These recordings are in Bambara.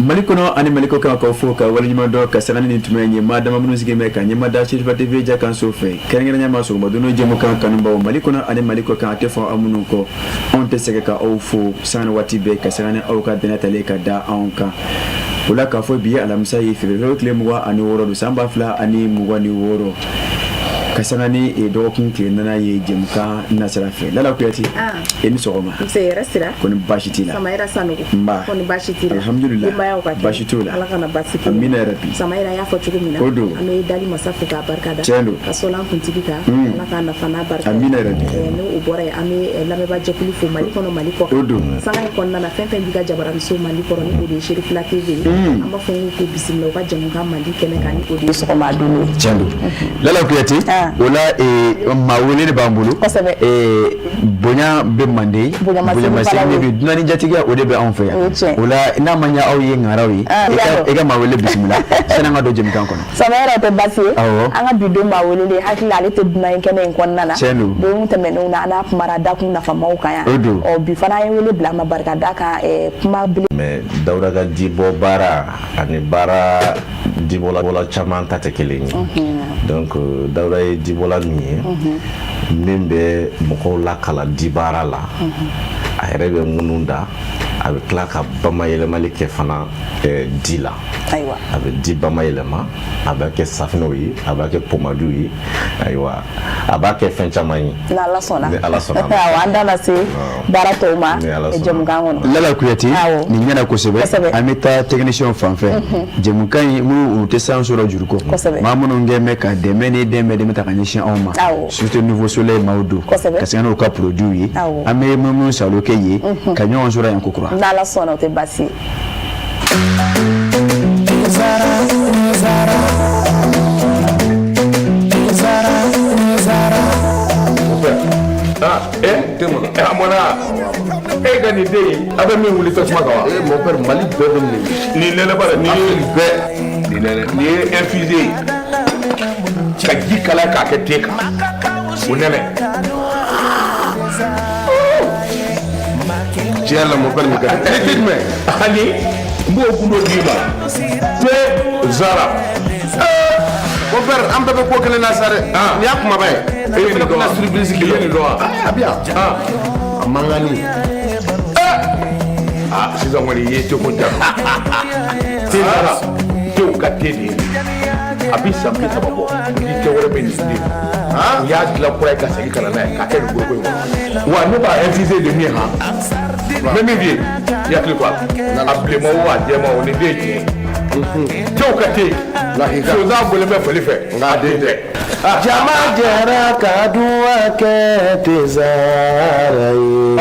Mali kɔnɔ ani Mali kɔkan, k'aw fo ka waleɲuman dɔn ka sanga ni tuma in ye. Maa dama minnu sigilen bɛ ka ɲɛma da Serifa TV ja kan so fɛ, kɛrɛnkɛrɛnnenya ma sɔgɔma don jɛmukan kanubaw Mali kɔnɔ ani Mali kɔkan, a tɛ fɔ aw minnu kɔ, anw tɛ sɛgɛn ka aw fo sanga ni waati bɛɛ, ka sanga ni aw ka dɛnɛ talen ka da anw kan. O la k'a fɔ bi ye alamisa ye, février tile 26 don, san 2026, ka sanga ni dɔgɔkun tile nana ye jɛmukan nasira fɛ. Lala Kuyate, e ni sɔgɔma. Nse, hɛrɛ sira. Ko ni baasi t'i la? Samayira Sanogo. Nba. Ko ni baasi t'i la? Alhamdulillah. Denbayaw ka kɛnɛ? Baasi t'u la. Ala kana baasi k'u la. Amina yarabi. Samayira y'a fɔ cogo min na. O don. An bɛ dali masa fo k'a barika da. Tiɲɛ don. Ka sɔli an kuntigi kan. Ala k'a nafa n'a barika. Amina yarabi. Ni o bɔra yen, an bɛ lamɛnbaa jɛkulu fo Mali kɔnɔ, Mali kɔ kan. O don. Sanga in kɔnɔna na, fɛn fɛn b'i ka jabaraniso Mali kɔrɔ, ni o de ye Serifila TV ye. An b'a fɔ k'u bisimila u ka jɛmukan mandi kɛnɛ kan, ni o de ye sɔgɔma don ye. Tiɲɛ don, Lala Kuyate. O la, maa wele de b'an bolo. Kosɛbɛ. Bonya bɛ mande. Bonyamasegin de bɛ dunan ni jatigiya, o de bɛ anw fɛ yan. O ye tiɲɛ. O la, n'a ma ɲɛ aw ye ŋaraw ye, e ka maa wele bisimila sani an ka don jɛmukan kɔnɔ. Samayira, o tɛ baasi ye. Awɔ. An ka bi don maa welelen, hakili la ale tɛ dunan ye kɛnɛ in kɔnɔna na. Tiɲɛ don. Don tɛmɛnenw na, an n'a kumara dakun nafamaw kan yan. O don. Ɔ, bi fana an ye wele bila a ma, barika da kan kuma bele. Mais Dawuda ka jibɔ baara ani baara jibɔla caman ta tɛ kelen ye. Donc Dawuda ye jibɔla min ye min bɛ mɔgɔw lakalan di baara la, a yɛrɛ bɛ minnu da, a bɛ tila ka bamayɛlɛmali kɛ fana di la. Ayiwa. A bɛ di bamayɛlɛma, a b'a kɛ safinɛw ye, a b'a kɛ pomadiw ye, ayiwa, a b'a kɛ fɛn caman ye. N'Ala sɔnna. Ni Ala sɔnna. Awɔ, an da na se baara tɔw ma Ni Ala sɔnna. jɛmukan kɔnɔ. Lala Kuyate, Awɔ. nin ɲɛna kosɛbɛ. Kosɛbɛ. An bɛ taa technicien fan fɛ. Jɛmukan in, minnu u tɛ san sɔrɔ juru kɔ. Kosɛbɛ. Maa minnu kɛ bɛ ka dɛmɛ ni dɛmɛ ta ka ɲɛsin anw ma. Awɔ. Surtout Nouveau Soleil maaw don. Kosɛbɛ. Ka sanga n'u ka produit ye. Awɔ. An bɛ minnu salo kɛ ye ka ɲɔgɔn sɔrɔ yan kokura. N'Ala sɔnna, o tɛ baasi ye. Ah, eh, a mɔna e ka nin den in, a bɛ min wuli tasuma kan wa? Eh, mon père, Mali bɛɛ bɛ nin ye. Nin nɛnɛ ba la, nin ye Bɛɛ. nin nɛnɛ, nin ye infusé ye ka ji kalaya k'a kɛ te kan, o nɛnɛ. Tiɲɛ yɛrɛ la, mon père, nin ka di. Ne tɛ jumɛn ani n b'o gundo d'i ma te zara. Mon père, an bɛɛ bɛ ko kelen na sa dɛ. Ah. Nin y'a kumaba ye. E ye nin dɔn wa? Fana bɛna surprise k'i I ye nin dɔn wa? Ah, a bɛ yan. Ah. A mankanni. Ah, sisan kɔni i ye teko ja te zara, tew ka te de ye. A bi san 30 bɔ ni tɛ wɛrɛ bɛ nin den. U y'a dilan kura ye ka segin ka na n'a ye k'a kɛ nin foroko in kɔnɔ wa. Ne b'a infusé de min han, n bɛ min f'i ye, i hakili to a la, a bilenman o, a jɛman o, nin den ye tiɲɛ ye, tew ka te. Lahika. Sonsan bɔlen bɛ fali fɛ, nka a den tɛ. Jama jɛra ka duwa kɛ tezara ye.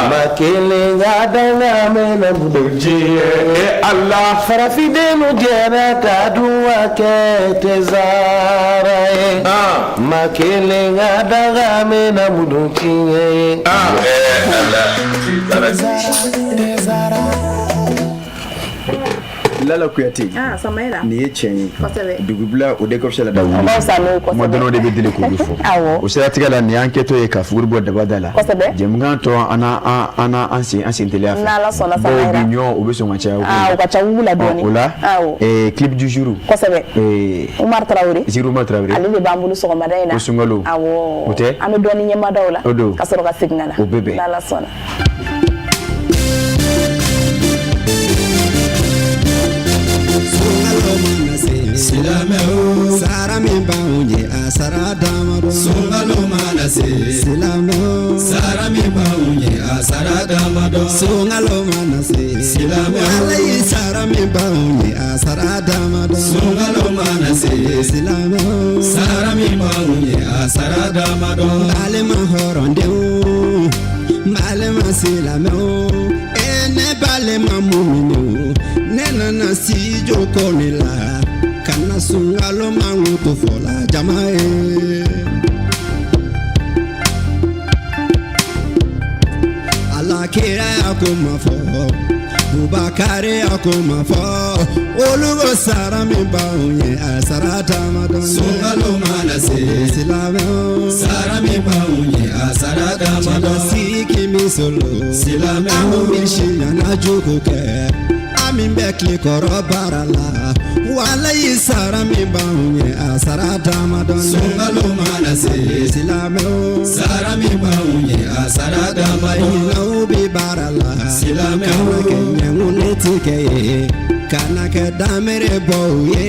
Ma kelen ka danga mɛnɛ bolo. Diɲɛ e Ala. Farafindenw jɛra ka duwa kɛ tezara ye. Ma kelen ka danga mɛnɛ bolo tiɲɛ ye. Ala te zara. Lala Kuyate. Ah, Samayira. Nin ye tiɲɛ ye. Kosɛbɛ. Dugubila o de ka fisa la da wuli. O ka fisa n'o ye kosɛbɛ. Kuma dɔnniw de bɛ deli k'olu fɔ. Awɔ. O siratigɛ la, nin y'an kɛtɔ ye ka fuguri bɔ daba da la. Kosɛbɛ. Jɛmukan tɔ, an an an sen teliya fɛ. N'Ala sɔnna, Dɔw Samayira. bi ɲɔ, o bɛ sɔn ka caya. Ah, o ka ca wugu la dɔɔni. O la, Awɔ. Clip du jour. Kosɛbɛ. Umar Tarawele. Ziru Umar Tarawele. Ale de b'an bolo sɔgɔmada in na. O sunkalo. Awɔ. O tɛ? An bɛ dɔɔni ɲɛmadaw la. O don. Ka sɔrɔ ka segin ka na. O bɛ bɛn. N'Ala sɔnna. Sunkalo mana se, silamɛw, sara min b'anw ye, a sara damadɔ. Sunkalo mana se, silamɛw, sara min b'anw ye, a sara damadɔ. Sunkalo mana se, silamɛw, Ala ye sara min b'anw ye, a sara damadɔ. Sunkalo mana se, silamɛw, sara min b'anw ye, a sara damadɔ. Balima hɔrɔndenw, balima silamɛw, e ne balima muminɛw, ne nana si jo ko ne la ka na sunkalo mankutu fɔ la jama ye. Ala kira y'a ko ma fɔ, Bubakari y'a ko ma fɔ, olu ko sara min b'anw ye, a sara damadɔ. Sunkalo mana se, silamɛw, sara min b'anw ye, a sara damadɔ. Siki min solo, silamɛw, an bɛ si ɲɛna jugu kɛ. An min bɛ tile kɔrɔ baara la, walayi sara min b'anw ye, a sara dama dɔn. Sunkalo mana se, silamɛw, sara min b'anw ye, a sara dama dɔn. N'aw bɛ baara la, Silamɛw, kana kɛ ɲɛŋuni tigɛ ye, kana kɛ damere bɔw ye,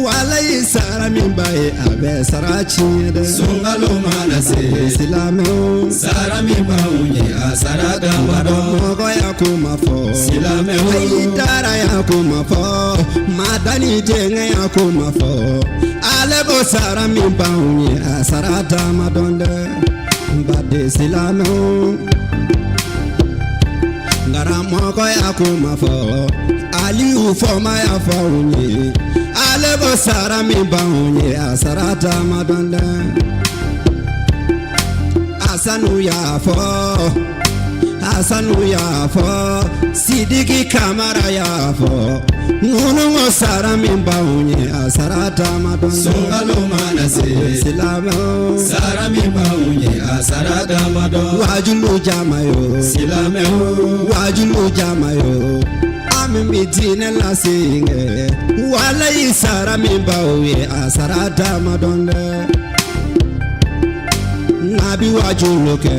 walayi sara min b'a ye, a bɛ sara tiɲɛ dɛ. Sunkalo mana se, silamɛw, sara min b'anw ye, a sara dama dɔn. Mɔgɔ ya ko ma fɔ, Silamɛw, ayi taara ya ko ma fɔ, madani jɛngɛ ya ko ma fɔ, ale ko sara min b'anw ye, a sara dama dɔn dɛ. N baden silamɛw, karamɔgɔ ya ko ma fɔ, Aliyu fɔma ya fɔ anw ye, ale ko sara min b'anw ye, a sara dama dɔn dɛ. Asanu y'a fɔ, Asanu y'a fɔ, Sidiki Kamara y'a fɔ, ŋunu ko sara min b'anw ye, a sara dama dɔn dɛ. Sunkalo mana se, silamɛw, sara min b'anw ye, a sara dama dɔn. Wajulu jama yo, Silamɛw, wajulu jama yo, an min bɛ diinɛ lase kɛ, walayi sara min b'aw ye, a sara dama dɔn dɛ. N'a bi wajulu kɛ,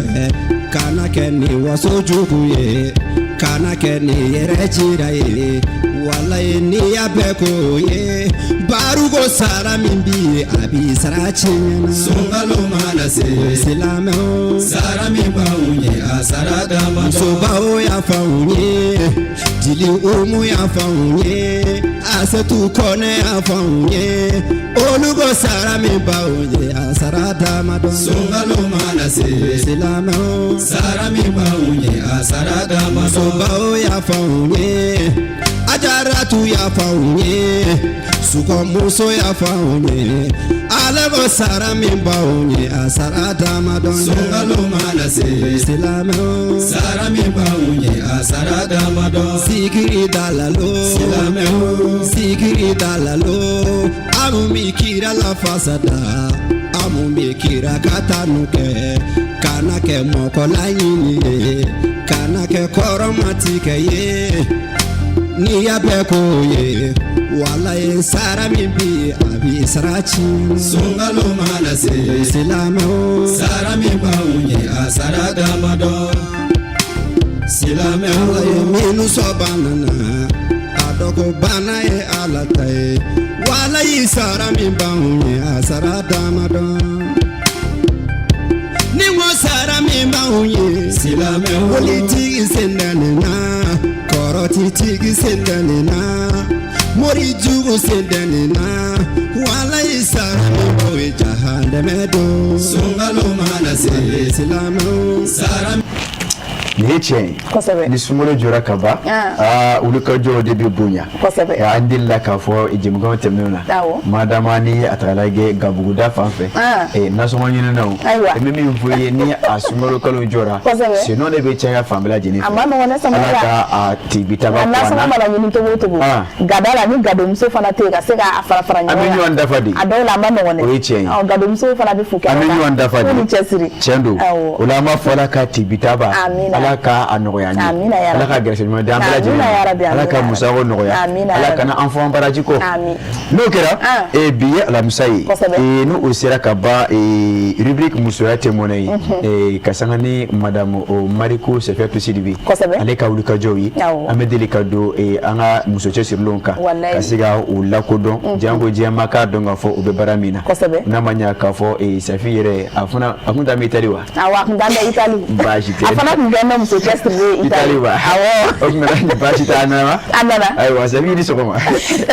kana kɛ ni waso jugu ye, kana kɛ ni yɛrɛ jira ye, walayi n'i y'a bɛɛ k'o ye, baruko sara min b'i ye, a b'i sara tiɲɛ na. Sunkalo mana se, silamɛw, sara min b'anw ye, a sara dama dɔn. Musobaw y'a fɔ anw ye, jeli umu y'a fɔ anw ye, Asetu Kɔnɛ y'a fɔ anw ye, olu ko sara min b'anw ye, a sara dama dɔn. Sunkalo mana se, silamɛw, sara min b'anw ye, a sara dama dɔn. Musobaw y'a fɔ anw ye, Ajaratu y'a fɔ anw ye, Sukɔmuso y'a fɔ anw ye, ale ko sara min b'anw ye, a sara dama dɔn. Sunkalo mana se, silamɛw, sara min b'anw ye, a sara dama dɔn. Sikiri dalalo, Silamɛw, sikiri dalalo, amu mi kira la fasada, amu mi kira ka tanu kɛ, kana kɛ mɔgɔ laɲini ye, kana kɛ kɔrɔmatigɛ ye, n'i y'a bɛɛ k'o ye, walayi sara min bi ye, a b'i sara tiɲɛ. Sunkalo mana se, silamɛw, sara min b'anw ye, a sara dama dɔn. Silamɛw, Ala ye minnu sɔn bana na, a dɔn ko bana ye Ala ta ye, walayi sara min b'anw ye, a sara dama dɔn. Ni ko sara min b'anw ye, silamɛw, politiki sen tɛ nin na, kɔrɔtitigi sen tɛ nin na, mori jugu sen tɛ nin na, walayi sara min b'aw ye, jahanɛmɛ don. Sunkalo mana se, silamɛw, sara Nin ye tiɲɛ ye. Ni sunkalo jɔra ka ban, aa, wulikajɔw de bɛ bonya. An delila k'a fɔ jɛmukan tɛmɛnenw na, madama ni a taga lajɛ Gabuguda fan fɛ, nasɔngɔ ɲininaw, n bɛ min fɔ i ye, ni a sunkalo kalo jɔra, senɔ de bɛ caya fan bɛɛ lajɛlen fɛ. A ma nɔgɔn dɛ, Samayila. Ala ka a tibitaba A kɔ an nasɔngɔ na. mana ɲini cogo o cogo, gada la, ni gadomuso fana tɛ yen ka se k'a fara fara ɲɔgɔn An bɛ kan, ɲɔgɔn dafa de. A dɔw la, a ma nɔgɔn dɛ. O ye tiɲɛ ye. Ɔ, gadomusow fana bɛ fo kɛnɛ An bɛ kan. ɲɔgɔn dafa de. K'u ni cɛsiri. Tiɲɛ don. O la, an b'a fɔ Ala ka tibitaba, Amina. Ala ka a nɔgɔya an ye. Amina ya Ala Rabbi. ka gɛrɛsɛgɛ ɲuman di an bɛɛ lajɛlen Amina ma. ya Rabbi, Ala ka amina ya musakaw Rabbi. nɔgɔya. Amina ya Ala Rabbi. kana an fɔ an baraji kɔ. Amin. N'o kɛra, bi ye alamisa ye. N'o o sera ka ban, rubrique musoya tɛ mɔnɛ ye, ka sanga ni madame o Mariko Sɛfɛtu Sidibe, ale ka wulikajɔw ye, an bɛ deli ka don an ka muso cɛsirilenw kan, ka se ka u lakodɔn, janko diɲɛmaa k'a dɔn k'a fɔ u bɛ baara min na. N'a ma ɲɛ k'a fɔ Safi yɛrɛ, a fana a kun t'an bɛ Itali wa? Awɔ, a kun t'an bɛ Itali. Baasi tɛ. A fana kun kɛn bɛ muso cɛsirilen ye Itali wa? Awɔ. O tuma na, baasi tɛ, a nana wa? A nana. Ayiwa, Safi, i ni sɔgɔma.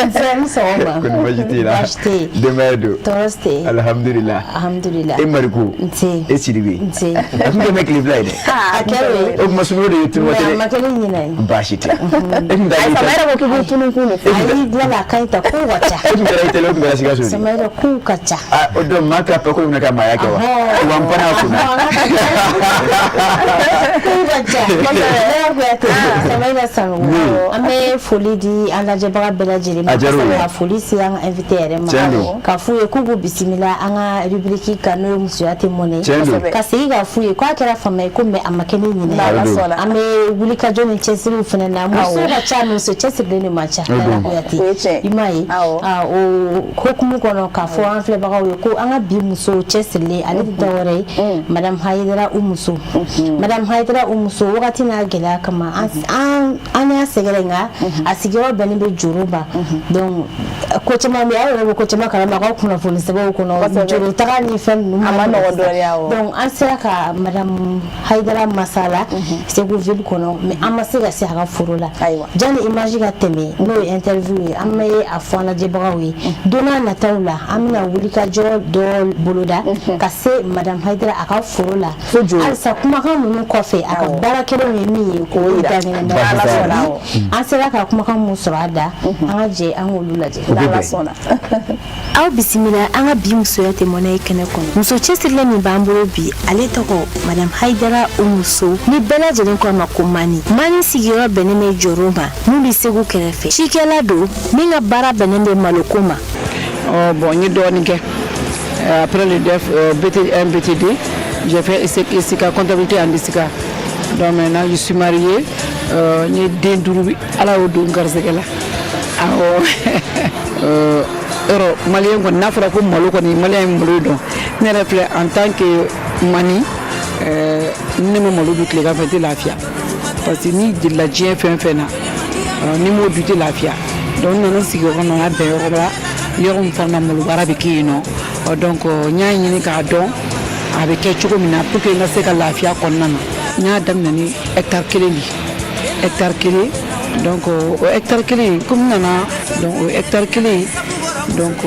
Nse, ni sɔgɔma. Kɔni baasi t'e la? Baasi tɛ yen. Denbaya don? Tɔɔrɔ si tɛ yen. Alhamdulillah. Alhamdulillah. E Mariku? Nse. E Sidibe? Nse. A kun kɛ bɛ tile fila ye dɛ. A kɛra o ye. O tuma sunkalo de ye tunu Mais a waati ma kɛ ni ɲinɛ ye. Baasi tɛ. E kun taara Ayi, Itali? Samayɛrɛ ko k'i b'u tunun kun de fɛ. Ayi, dilan a ka ɲi ta, kow ka ca. E kun taara Itali, o kun kɛra Sikaso de. Samayɛrɛ, kow ka ca. Ah, o don maa ka pɛ ko bɛna ka maaya kɛ wa? Wa n panna a kunna. Kow ka ca. Kosɛbɛ. Kuyate, Samayɛrɛ Sanogo. An bɛ An bɛ foli di an lajɛbaga bɛɛ lajɛlen ma. A diyara u ye. Ka foli se an ka invité yɛrɛ ma. Tiɲɛ don. Ka f'u ye k'u k'u bisimila an ka rubrique kan, n'o ye musoya tɛ mɔnɛ. Tiɲɛ don. Ka segin k'a f'u ye k'a kɛra fama ye ko, mais a ma kɛ ni ɲinɛ ye. N'Ala sɔnna. An bɛ wulikajɔ ni cɛsiriw fana na. Muso ka ca, muso cɛsirilen de man ca. O don. Lala Kuyate. O ye tiɲɛ. I m'a ye. Awɔ. Ah, o hokumu kɔnɔ, k'a fɔ an filɛbagaw ye ko an ka bi muso cɛsirilen, ale tɛ dɔwɛrɛ ye, Madame Hayidara Umuso. Madame Hayidara Umuso, wagati n'a gɛlɛya kama, an y'a sɛgɛrɛ, nka a sigiyɔrɔ bɛnnen bɛ Joroba. Donc ko caman bɛ yen, aw yɛrɛ bɛ ko caman kalama a ka kunnafoni sɛbɛnw kɔnɔ. Joro taga ni fɛn ninnu. A ma nɔgɔn dɔɔnin, awɔ. Donc an sera ka Madame Hayidara masala Segu ville kɔnɔ, mais an ma se ka se a ka foro la. Ayiwa. Jani image ka tɛmɛ, n'o ye interview ye, an bɛ a fɔ an lajɛbagaw ye, don n'a nataw la, an bɛna wulikajɔ dɔ boloda ka se Madame Hayidara a ka foro la. Halisa kumakan ninnu kɔfɛ, a ka baara kɛlenw ye min ye, k'o yira. daminɛ. N'Ala sɔnna, awɔ. An sera ka kumakan mun sɔrɔ a da, an ka jɛ an k'olu lajɛ. O bɛ N'Ala bɛn. sɔnna. Aw bisimila an ka bi musoya tɛ mɔnɛ ye kɛnɛ kɔnɔ. Muso cɛsirilen min b'an bolo bi, ale tɔgɔ Madame Hayidara Umuso, ni bɛɛ lajɛlen ko a ma ko Mani. Mani sigiyɔrɔ bɛnnen bɛ Joro ma min bɛ Segu kɛrɛfɛ. Cikɛla don min ka baara bɛnnen bɛ maloko ma. Oh, bon, n ye dɔɔnin kɛ. Après le DEF, BT1, BTD, j'ai fait ICK, comptabilité en ICK. Donc maintenant, je suis mariée. N ye den duuru bi, Ala y'o don n garisɛgɛ la. Awɔ. Yɔrɔ malien kɔni, n'a fɔra ko malo kɔni, malien ye malo dɔn. Ne yɛrɛ filɛ, en tant que mani, ni ne ma malo dun tilegan fɛ, n tɛ lafiya. Parce que n'i delila diɲɛ fɛn fɛn na, n'i m'o dun, i tɛ lafiya. Donc n nana n sigi yɔrɔ nana bɛn yɔrɔ la, yɔrɔ min fana na, malo baara bɛ kɛ yen nɔ. Donc n y'a ɲini k'a dɔn a bɛ kɛ cogo min na pour que n ka se ka lafiya kɔnɔna na. N y'a daminɛ ni hectare kelen de ye, hectare kelen. Donc o hectare kelen, komi n nana, donc o hectare kelen, donc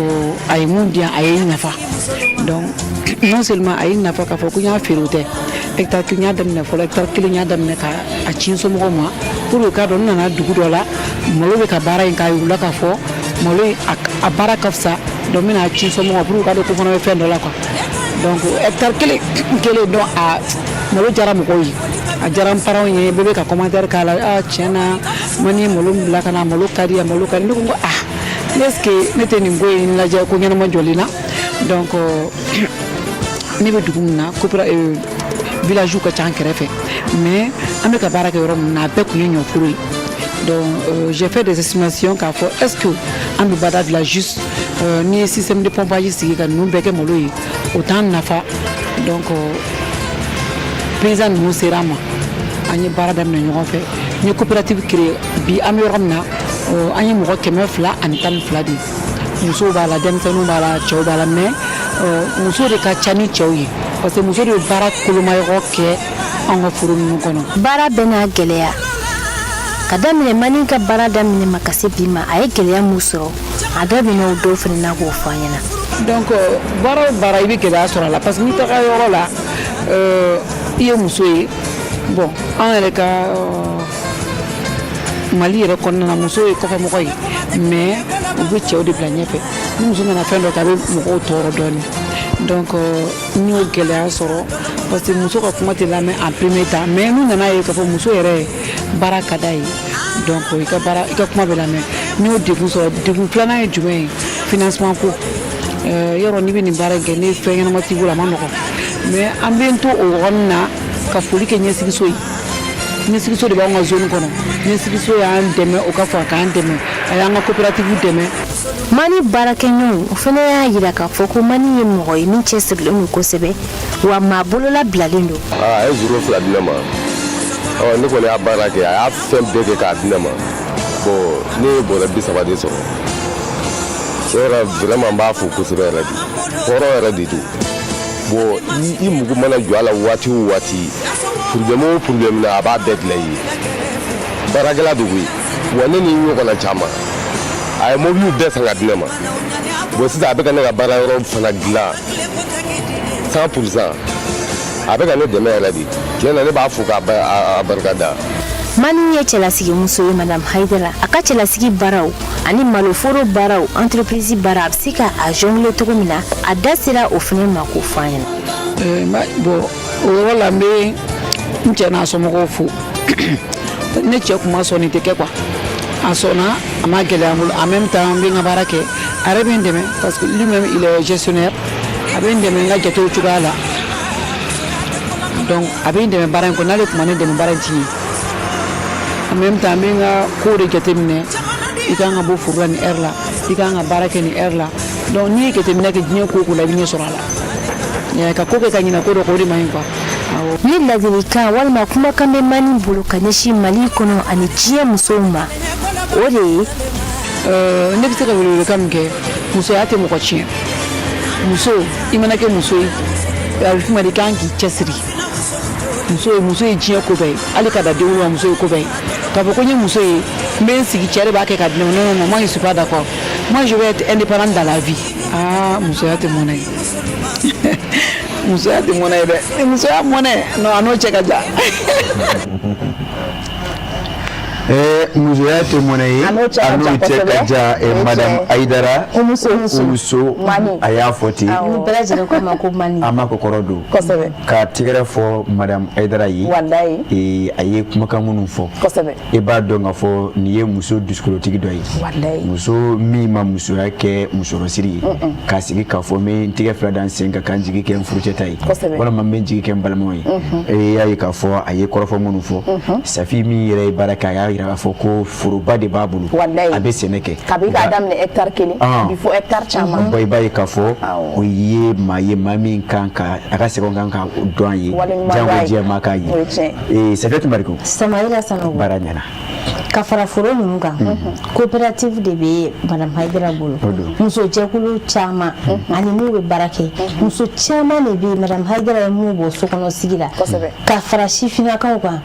a ye mun di yan, a ye n nafa. Donc non seulement a ye n nafa k'a fɔ ko n y'a feere, o tɛ. Hectare kelen, n y'a daminɛ fɔlɔ hectare kelen, n y'a daminɛ ka a ci n somɔgɔw ma pour que k'a dɔn n nana dugu dɔ la, malo bɛ ka baara in k'a yir'u la k'a fɔ malo in a baara ka fisa. Donc n bɛna a ci n somɔgɔw ma pour que k'a dɔn ko fana bɛ fɛn dɔ la quoi. Donc hectare kelen kelen, donc a malo diyara mɔgɔw ye, a diyara n parents ye, bɛɛ bɛ ka commentaire k'a la: ah, tiɲɛ na, ma ni malo min bila ka na, a malo ka di, a malo ka di. Ne ko ah, est ce que ne tɛ nin ko in lajɛ ko ɲɛnama jɔlen na? Donc ne bɛ dugu min na, coopéra village ka ca an kɛrɛfɛ, mais an bɛ ka baara kɛ yɔrɔ min na, a bɛɛ tun ye ɲɔforo ye. Donc j'ai fait des estimations k'a fɔ est ce que an bɛ bada dilan juste n'i ye système de pompage sigi ka ninnu bɛɛ kɛ malo ye, o t'an nafa. Donc paysan ninnu sera an ma, an ye baara daminɛ ɲɔgɔn fɛ, n ye coopérative créé. Bi an bɛ yɔrɔ min na, an ye mɔgɔ 212 de ye. Musow b'a la, denmisɛnninw b'a la, cɛw b'a la, mais muso de ka ca ni cɛw ye, parce que muso de bɛ baara kolomayɔrɔ kɛ an ka foro ninnu kɔnɔ. Baara bɛɛ n'a gɛlɛya. Ka daminɛ Mani ka baara daminɛ ma ka se bi ma, a ye gɛlɛya mun sɔrɔ, a da bɛna o dɔw fana na k'o fɔ an ɲɛna. Donc baara o baara, i bɛ gɛlɛya sɔrɔ a la, parce que n'i taga yɔrɔ la, i ye muso ye. Bon, an yɛrɛ ka Mali yɛrɛ kɔnɔna na, muso ye kɔfɛmɔgɔ ye, mais u bɛ cɛw de bila ɲɛfɛ. Ni muso nana fɛn dɔ kɛ, a bɛ mɔgɔw tɔɔrɔ dɔɔnin. Donc n y'o gɛlɛya sɔrɔ, parce que muso ka kuma tɛ lamɛn en premier temps. Mais n'u nana ye k'a fɔ muso yɛrɛ baara ka d'a ye, donc i ka baara, i ka kuma bɛ lamɛn. N y'o degun sɔrɔ. Degun filanan ye jumɛn ye? Financement ko. Yɔrɔ n'i bɛ nin baara in kɛ, ni fɛn ɲɛnama t'i bolo, a ma nɔgɔn. Mais an bɛ n to o yɔrɔnin na ka foli kɛ ɲɛsigiso ye. Ɲɛsigiso de b'anw ka zone kɔnɔ. Ɲɛsigiso y'an dɛmɛ, o ka fɔ k'an dɛmɛ, a y'an ka coopérative dɛmɛ. Mani baarakɛɲɔgɔnw, o fana y'a yira k'a fɔ ko Mani ye mɔgɔ ye min cɛsirilen don kosɛbɛ, wa maa bolola bilalen don. A ye zoro fila di ne ma. Ɔ, ne kɔni y'a baara kɛ, a y'a fɛn bɛɛ kɛ k'a di ne ma. Bon, ne ye bɔrɛ 30 de sɔrɔ. Cɛ yɛrɛ, vraiment, n b'a fo kosɛbɛ yɛrɛ de. Hɔrɔn yɛrɛ de don. Bon, i mugu mana jɔ a la waati o waati, problème o problème na, a b'a bɛɛ dilan i ye. Baarakɛla de koyi. Wa ne ni n ɲɔgɔnna caman, a ye mobiliw bɛɛ san ka di ne ma. Bon, sisan a bɛ ka ne ka baara yɔrɔ fana dilan 100%. A bɛ ka ne dɛmɛ yɛrɛ de. Tiɲɛ na, ne b'a fo k'a barika da. Mani ye cɛlasigimuso ye, Madame Hayidara. A ka cɛlasigi baaraw ani maloforo baaraw, entreprise baara, a bɛ se ka a jongler cogo min na, a da sera o fana ma k'o fɔ an ɲɛna. Bon, o yɔrɔ la, n bɛ n cɛ n'a somɔgɔw fo. Ne cɛ kun ma sɔn nin tɛ kɛ quoi. A sɔnna, a ma gɛlɛya n bolo. En même temps, n bɛ n ka baara kɛ, a yɛrɛ bɛ n dɛmɛ parce que lui-même, il est gestionnaire. A bɛ n dɛmɛ n ka jatew cogoya la. Donc a bɛ n dɛmɛ baara in kɔnɔ. N'ale tun ma ne dɛmɛ, baara in ti ɲɛ. En même temps, n bɛ n ka kow de jateminɛ: i kan ka bɔ foro la nin heure la, i kan ka baara kɛ nin heure la. Donc n'i ye jateminɛ kɛ diɲɛ ko o ko la, i bɛ ɲɛ sɔrɔ a la. Ka ko kɛ ka ɲinɛ ko dɔ kɔ, o de man ɲi quoi. Ni ladilikan walima kumakan bɛ Mani bolo ka ɲɛsin Mali kɔnɔ ani diɲɛ musow ma, o de ye? Ne bɛ se ka welewelekan min kɛ, musoya tɛ mɔgɔ tiɲɛ. Muso, i mana kɛ muso ye, a bɛ f'i ma de i kan k'i cɛsiri. Muso ye, muso ye diɲɛ ko bɛɛ ye. Hali ka da den wolo ma, muso ye ko bɛɛ ye. K'a fɔ ko n ye muso ye, n bɛ n sigi, cɛ de b'a kɛ ka di ne ma, non, non, non, moi je suis pas d'accord. Moi, je vais être indépendante dans la vie. Ah, musoya tɛ mɔnɛ ye, musoya tɛ mɔnɛ ye dɛ. Musoya mɔnɛ, non, a n'o cɛ ka jan. Musoya tɛ mɔnɛ ye, A n'o cɛ ka a n'o jan. cɛ ka jan. Kosɛbɛ. Madame Ayidara Umuso. Umuso. Mani. A y'a fɔ ten. Ni bɛɛ lajɛlen ko a ma ko Mani. A ma kɔkɔrɔ don. Ka tɛgɛrɛ fɔ madame Ayidara ye. Walayi. A ye kumakan minnu fɔ, e b'a dɔn k'a fɔ nin ye muso dusukolotigi dɔ ye. Muso min ma musoya kɛ musɔrɔsiri ye, k'a sigi k'a fɔ n bɛ n tɛgɛ fila da n sen kan ka n jigi kɛ n furucɛ ta ye, walima n bɛ n jigi kɛ n balimaw ye. E y'a ye k'a fɔ a ye kɔrɔfɔ minnu fɔ, Safi min yɛrɛ ye baara kɛ, a y'a yira k'a fɔ ko foroba de b'a bolo. A bɛ sɛnɛ kɛ. Kabi k'a daminɛ hectare 1, bi fo hectare caman. Bon, i b'a ye k'a fɔ o ye maa ye, maa min kan ka a ka sɛgɛnw kan ka dɔn a ye. Waleɲuman jango dɔn a ye. diɲɛ maa k'a ye. O ye tiɲɛ. Safiyatu Mariko. Samayira Sanogo. Baara ɲɛna. Ka fara foro ninnu kan, coopérative de bɛ madame Hayidara bolo. O don. Muso jɛkulu caman ani mun bɛ baara kɛ, muso caman de bɛ yen, madame Hayidara ye mun bɔ sokɔnɔ sigi la ka fara sifinnakaw kan.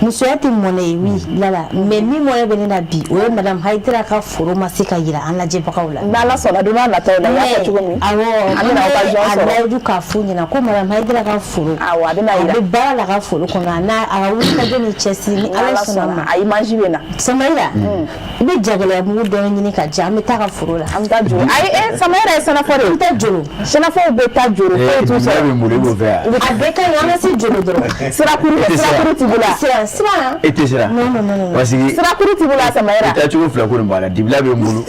Musoya tɛ mɔnɛ ye, oui lala, mais min mɔnɛ bɛ ne na bi, o ye madame Hayidara ka foro ma se ka yira an lajɛbagaw la. N'Ala sɔnna, don n'a nataw la, i y'a fɔ cogo min, awɔ, an bɛna occasion a sɔrɔ. layidu k'a f'u ɲɛna ko madame Hayidara ka foro, Awɔ, a bɛna a yira. bɛ baara la ka foro kɔnɔ, a n'a a ka wulikajɔ ni cɛsiri, ni Ala N'Ala sɔnna sɔnna, ma. a image bɛ na. Samayira, i bɛ jagɛlɛya mugu dɔɔni ɲini ka di, an bɛ taa ka foro la. An bɛ taa joro. Ayi, Samayira ye sɛnɛfɔ de ye. An bɛ taa joro. Sɛnɛfɔw bɛ taa joro, foyi t'u Dibila sɔrɔ. bɛ n bolo, i b'o fɛ yan? A bɛɛ ka ɲi, an ka se joro dɔrɔn. Sirakuru E tɛ sira. Sirakuru t'i bolo wa? Sira, sira. E tɛ sira? Non, non, non, non. Parce que Sirakuru t'i bolo wa, Samayira? taacogo fila ko nin b'a la. Dibila bɛ n bolo,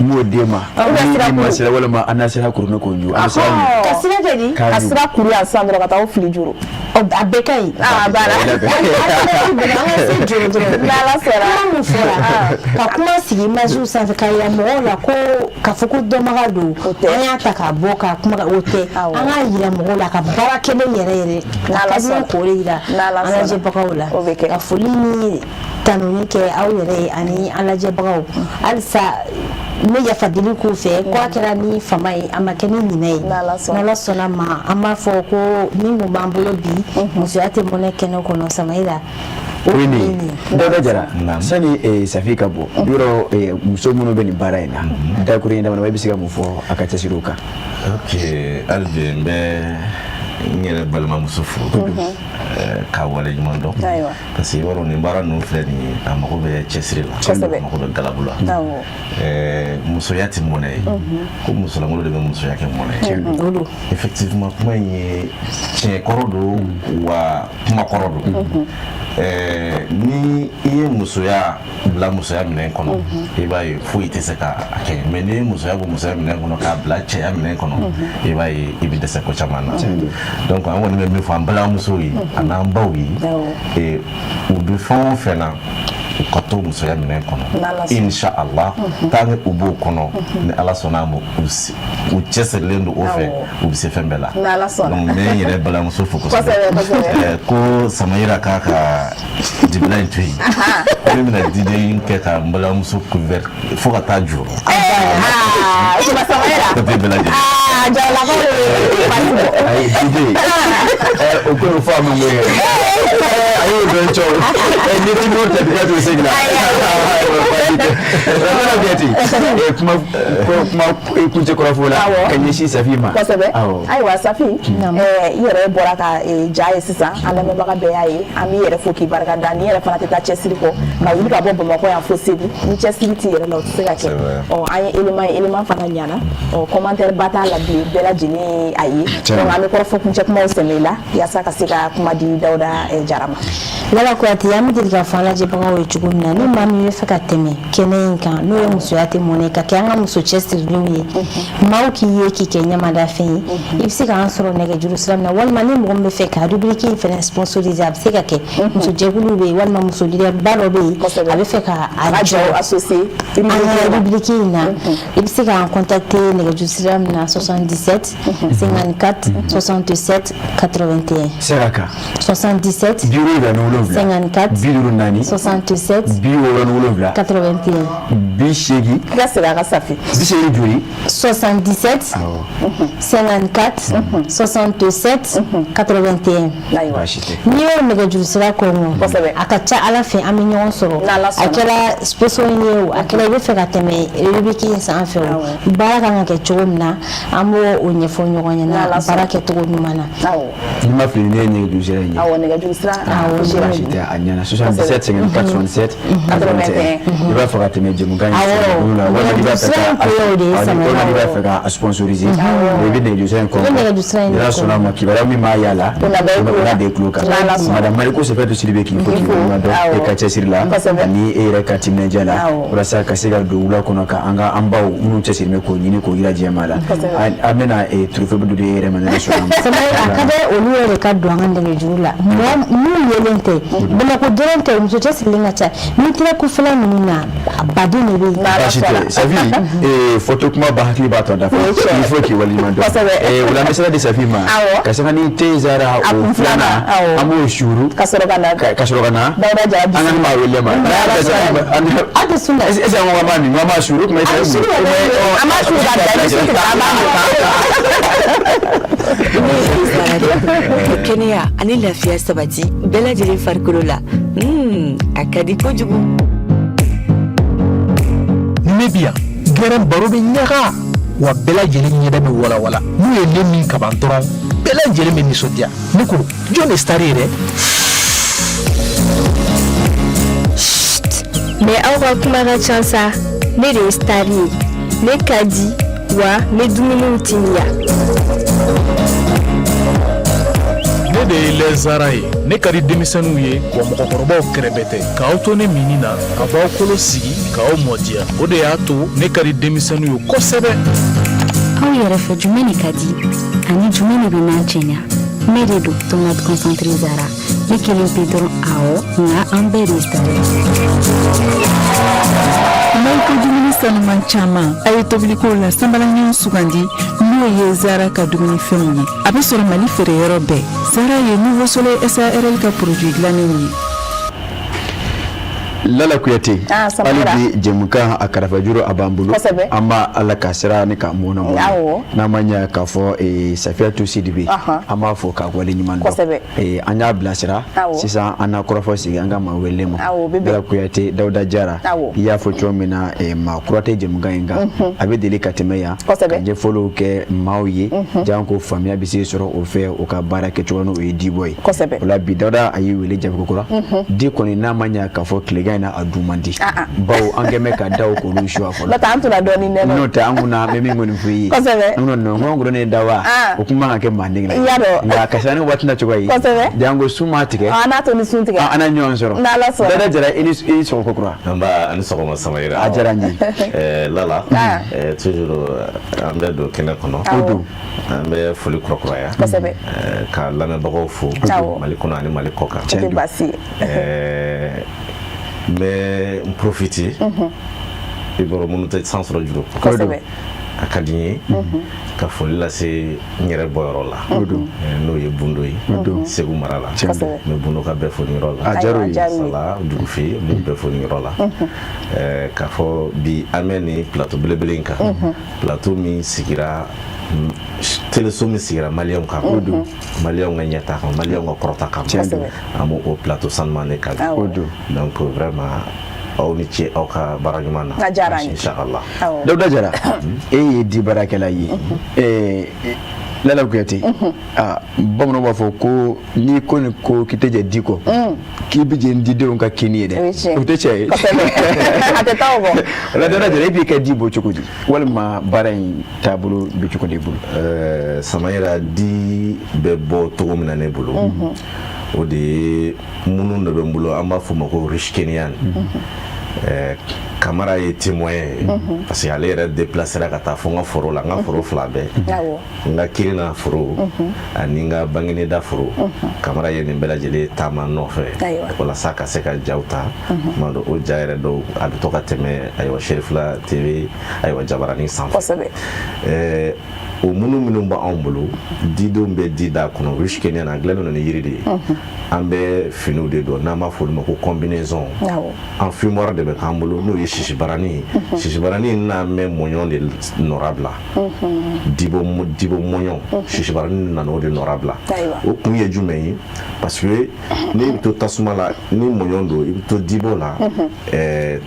n b'o d'e ma. Ou bien Ni i sirakuru. ma sira, walima an na sira kuru ne k'o ɲu, an bɛ sira ɲu. Ka sira kɛ di? K'a Ka ɲu. sira kuru yan sisan dɔrɔn ka taa o fili joro. Ɔ, a bɛɛ ka ɲi. Ah, banna. An ka se joro dɔrɔn. N'Ala sɔnna. Kuma min fɔra, ka kuma sigi image sanfɛ ka yira mɔgɔw la ko ka fɔ ko dɔnbaga don, an y'a ta k'a bɔ ka kuma, o tɛ. An k'a yira mɔgɔw la ka baara kelen yɛrɛ yɛrɛ. A N'Ala ka di n ye sɔnna. k'o de yira N'Ala an sɔnna. lajɛbagaw la. O bɛ kɛ. Ka foli ni tanuni kɛ aw yɛrɛ ye ani an lajɛbagaw. Halisa n bɛ yafa deli k'u fɛ ko a kɛra ni fama ye, a ma kɛ ni ɲinɛ ye. N'Ala sɔnna. N'Ala sɔnna ma, an b'a fɔ ko min kun b'an bolo bi musoya tɛ mɔnɛ kɛnɛ kɔnɔ, Samayira, O ye nin ye. Dawuda Jara, sani Safi ka bɔ yɔrɔ, muso minnu bɛ nin baara in na, dakuru in damadɔ, i bɛ se ka mun fɔ a ka cɛsiriw kan? Ok, hali bi n bɛ n yɛrɛ balimamuso fo k'a waleɲuman dɔn, parce que i b'a dɔn, nin baara ninnu filɛ nin ye, a mago bɛ cɛsiri la, a mago bɛ galabu la. Musoya tɛ mɔnɛ ye, ko musolankolon de bɛ musoya kɛ mɔnɛ ye. Effectivement, kuma in ye tiɲɛ kɔrɔ don wa, kuma kɔrɔ don. Ni i ye musoya bila musoya minɛn kɔnɔ, i b'a ye foyi tɛ se ka a kɛ. Mais n'i ye musoya bɔ musoya minɛn kɔnɔ k'a bila cɛya minɛn kɔnɔ, i b'a ye i bɛ dɛsɛ ko caman na. Donc an kɔni bɛ min fɔ an balimamusow ye a n'an baw ye, u bɛ fɛn o fɛn na, u ka to musoya minɛn kɔnɔ, insha Allah. Tant que u b'o kɔnɔ, ni Ala sɔnna a ma, u cɛsirilen don o fɛ, u bɛ se fɛn bɛɛ la. Donc n bɛ n yɛrɛ balimamuso fo kosɛbɛ. Ko Samayira k'a ka dibila in to yen, ko ne bɛna diden kɛ ka n balimamuso couvert fo ka taa jɔ. Côté bɛɛ lajɛlen. Ayi, diden, o ko fɔ a ma ko yɛrɛ a y'o dɔn cɔ ni ti m'o ta bi ka t'o segin la. Ramana Kuyate, kuma kuma kuncɛ kɔrɔfɔ la ka ɲɛsin Safi ma. Kosɛbɛ. Ayiwa Safi, i yɛrɛ bɔra ka ja ye sisan, an lamɛnbaga bɛɛ y'a ye. An b'i yɛrɛ fo k'i barika da. N'i yɛrɛ fana tɛ taa cɛsiri kɔ ka wuli ka bɔ Bamakɔ yan fo Segu, ni cɛsiri t'i yɛrɛ la, o tɛ se ka kɛ. Ɔ, an ye élément ye, élément fana ɲana. Ɔ, commentaire ba t'a la bilen. tile bɛɛ lajɛlen ye a ye. Donc an bɛ kɔrɔfɔ kuncɛ kumaw sɛmɛ i la yaasa ka se ka kuma di Dawuda Jara ma. Lala Kuyate, an bɛ deli k'a fɔ an lajɛbagaw ye cogo min na, ni maa min bɛ fɛ ka tɛmɛ kɛnɛ in kan, n'o ye musoya tɛ mɔnɛ ka kɛ an ka muso cɛsirilenw ye, maaw k'i ye k'i kɛ ɲamadafɛn ye, i bɛ se k'an sɔrɔ nɛgɛjuru sira min na, walima ni mɔgɔ min bɛ fɛ ka rubrique in fɛnɛ sponsoriser, a bɛ se ka kɛ. Musojɛkuluw bɛ yen, walima muso leader ba dɔ bɛ yen, a bɛ fɛ ka a jɔ associé an ka rubrique in na, i bɛ se k'an contacter nɛgɛjuru sira min na: 77 54 67 81. Sera kan. 77 77 54 54 67 67 81. 80. I ka segin a kan, Safi. 80 joli? 77 54 67 81. Baasi tɛ. N'i y'o nɛgɛjuru sira kɔngɔ, a ka ca Ala fɛ, an bɛ ɲɔgɔn sɔrɔ. A kɛra sponsoring ye o, a kɛra i bɛ fɛ ka tɛmɛ rubrique in sanfɛ o, baara kan ka kɛ cogo min na, an b'o o ɲɛfɔ ɲɔgɔn ɲɛna baara kɛcogo ɲuman na. N'i ma fili, ne ye nɛgɛjuru sira in ye. Awɔ, nɛgɛjuru sira. Baasi tɛ, a ɲɛna. 77 54 67 81. I b'a fɛ ka tɛmɛ jɛmukan in la, walima i b'a fɛ ka, walima i b'a fɛ ka sponsoriser, i bɛ nɛgɛjuru sira in kɔngɔ. Ni Ala sɔnna a ma, kibaruya min b'a y'a la, o na da i tulo kan. Madame Mariko Safiyatu Sidibe, k'i fo k'i waleɲuman dɔn e ka cɛsiri la ani e yɛrɛ ka timinandiya la, walasa ka se ka don wula kɔnɔ ka an ka an baw minnu cɛsiri bɛ k'o ɲini k'o yira jɛma la. An bɛna trophée dɔ di e yɛrɛ ma, ni Ala sɔnna a ma. A ka di olu yɛrɛ de ka don an ka nɛgɛjuru la, mɔgɔ minnu yelen tɛ Bamakɔ dɔrɔn tɛ, muso cɛsirilen ka ca. N'i taara kɔfɛla ninnu na, a baden de bɛ yen. Baasi tɛ, Safi, photo kuma ba hakili b'a tɔ dafa. Il faut k'i waleɲuman dɔn. O la, an bɛ sira di Safi ma ka sanga ni te zara o filanan, an b'o suuru ka sɔrɔ ka na ka sɔrɔ ka na Dawuda Jara. An ka maa wele ma. A tɛ sun. Est ce que an ko k'an b'a min, k'an b'a suuru kuma? An b'a suuru ka bila ni su tigɛ, an b'a min. Ka kɛnɛya ani lafiya sabati bɛɛ lajɛlen farikolo la, a ka di kojugu. Ni ne bi yan gɛrɛn, baro bɛ ɲaga wa, bɛɛ lajɛlen ɲɛda bɛ walawala. N'u ye ne min kaban dɔrɔn, bɛɛ lajɛlen bɛ nisɔndiya. Ne ko jɔn de star ye dɛ? Mais aw ka kuma ka ca sa. Ne de ye star ye, ne ka di wa, n bɛ dumuniw timiya. Ne de ye lɛzara ye, ne ka di denmisɛnninw ye wa mɔgɔkɔrɔbaw kɛrɛbɛ tɛ. K'aw to ne minni na, a b'aw kolo sigi k'aw mɔdiya, o de y'a to ne ka di denmisɛnninw ye kosɛbɛ. Aw yɛrɛ fɛ, jumɛn de ka di ani jumɛn de bɛ n'a cɛɲa? Ne de don, tomate concentré Zara. Ne kelen pe dɔrɔn? Awɔ, nka an bɛɛ de ye star ye. N'aw ko dumuni sanuman caman, a ye tobilikow la sanbalaɲɔgɔn sugandi, n'o ye Zara ka dumunifɛnw ye. A bɛ sɔrɔ Mali feereyɔrɔ bɛɛ. Zara ye Nouveau Soleil SARL ka produit dilannenw ye. Lala Kuyate, hali bi jɛmukan a karafajuru a b'an bolo. An b'a Ala ka sira ni ka mɔnɔ mɔnɔ n'an ma ɲɛ k'a fɔ Safiyatu Sidibe, an b'a fɔ k'a wale ɲuman dɔn. An y'a bilasira sisan, an na kɔrɔfɔ sigi an ka maa welelen ma. Lala Kuyate, Dawuda Jara, i y'a fɔ cogo min na, maa kura tɛ jɛmukan in kan, a bɛ deli ka tɛmɛ yan ka ɲɛfɔliw kɛ maaw ye, janko faamuya bɛ se sɔrɔ o fɛ o ka baara kɛcogo, n'o ye dibɔ ye. O la bi, Dawuda a y'i wele jaabi kura di kɔni, n'a ma ɲɛ k'a fɔ tilegan in na a dun man di, bawo an kɛn bɛ ka daw k'olu su a fɔlɔ. N'o tɛ, an tun dɔɔnin nɛnɛ. N'o tɛ, an kunna an bɛ min kɔni f'i ye, an kunna nɔngɔn ne da wa, o kun man ka kɛ manden la, nka ka sa ni waati na cogoya ye, janko sun ma tigɛ. An n'a to ni sun tigɛ. An na ɲɔgɔn sɔrɔ. N'Ala sɔnna. Dawuda Jara, i ni i sɔgɔ kokura. Nba, ani sɔgɔma Samayira. A diyara n ye. Lala, toujours an bɛ don kɛnɛ kɔnɔ. O don. An bɛ foli kurakuraya. Ka lamɛnbagaw fo Mali kɔnɔ ani Mali kɔ kan. O tɛ baasi ye. N bɛ n profiter i bɔra minnu tɛ san sɔrɔ juru. A ka di n ye ka foli lase n yɛrɛ bɔyɔrɔ la, n'o ye Bundo ye, Segu mara la. N bɛ Bundo ka bɛɛ fo nin yɔrɔ la. A diyara u ye. Sala Dugufe, n b'u bɛɛ fo nin yɔrɔ la. K'a fɔ bi an bɛ nin plateau belebele in kan, plateau min sigira, teleso min sigira maliyɛnw kan, maliyɛnw ka ɲɛta kan, maliyɛnw ka kɔrɔta kan, an b'o o plateau sanuman de kan. Donc vraiment, aw ni ce aw ka baara ɲuman na. A diyara an ye. Inshallah. Dawuda Jara, e ye di baarakɛla ye. Lala Kuyate, aa, bamananw b'a fɔ ko n'i ko nin ko k'i tɛ jɛ di kɔ, k'i bɛ jɛ didenw ka kini ye dɛ, o tɛ tiɲɛ ye. A tɛ taa o kɔ. O la, Dawuda Jara, e b'i ka di bɔ cogo di, walima baara in taabolo bɛ cogo di i bolo? Samayira, di bɛ bɔ cogo min na ne bolo, o de ye minnu de bɛ n bolo, an b'a fɔ o ma ko ruche kenyan. Kamara ye témoin ye, parce que ale yɛrɛ déplacera ka taa fo n ka foro la, n ka foro fila bɛɛ, n ka Kirina foro ani n ka Bangineda foro. Kamara ye nin bɛɛ lajɛlen taama nɔfɛ walasa ka se ka jaw ta. Tuma dɔ, o ja yɛrɛ dɔw a bɛ to ka tɛmɛ, ayiwa, Cherifla TV, ayiwa, jabaranin sanfɛ. O minnu b'anw bolo, didenw bɛ di da kɔnɔ. Ruche kenyan a dilannen don ni yiri de ye. An bɛ finiw de don n'an b'a fɔ olu ma ko combinaison. Enfumoir de bɛ k'an bolo, n'o ye sisibarani ye. Sisibarani n'an bɛ mɔɲɔn de nɔra bila, dibɔ, dibɔ mɔɲɔn, sisibarani nana o de nɔra bila. O kun ye jumɛn ye? Parce que n'i bɛ to tasuma la ni mɔɲɔn don, i bɛ to dibɔ la,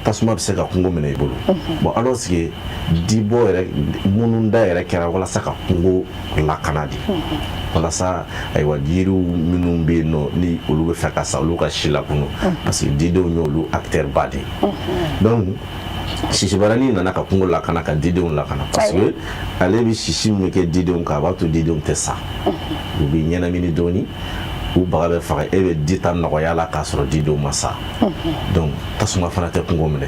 tasuma bɛ se ka kungo minɛ i bolo. Bon, alors que dibɔ yɛrɛ, minnu da yɛrɛ kɛra walasa ka kungo lakana de, walasa, ayiwa, yiriw minnu bɛ yen nɔ, ni olu bɛ fɛ ka sa, olu ka si lakunu, parce que didenw y'olu acteur ba de ye. Donc sisibarani nana ka kungo lakana, ka didenw lakana, parce que ale bɛ sisi min kɛ didenw kan, a b'a to didenw tɛ sa, u bɛ ɲɛnamini dɔɔni, u baga bɛ faga, e bɛ di ta nɔgɔya la k'a sɔrɔ didenw ma sa. Donc tasuma fana tɛ kungo minɛ.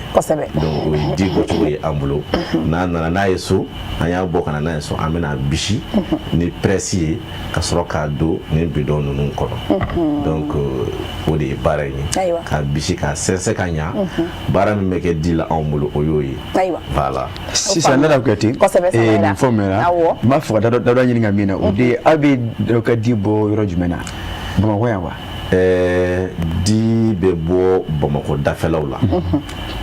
Donc o ye di bɔcogo ye an bolo. N'a nana n'a ye so, an y'a bɔ ka na n'a ye so, an bɛna bisi ni presse ye ka sɔrɔ k'a don nin bidon ninnu kɔnɔ. Donc o de ye baara in ye, k'a bisi k'a sɛnsɛn ka ɲa. Baara min bɛ kɛ di la anw bolo, o y'o ye. Voilà. Sisan, Lala Kuyate, nin fɔ mɛnna, n b'a fɛ ka Dawuda ɲininka min na, o de ye, aw bɛ dɔ ka di bɔ yɔrɔ jumɛn na, Bamakɔ yan wa? Di bɛ bɔ Bamakɔ dafɛlaw la.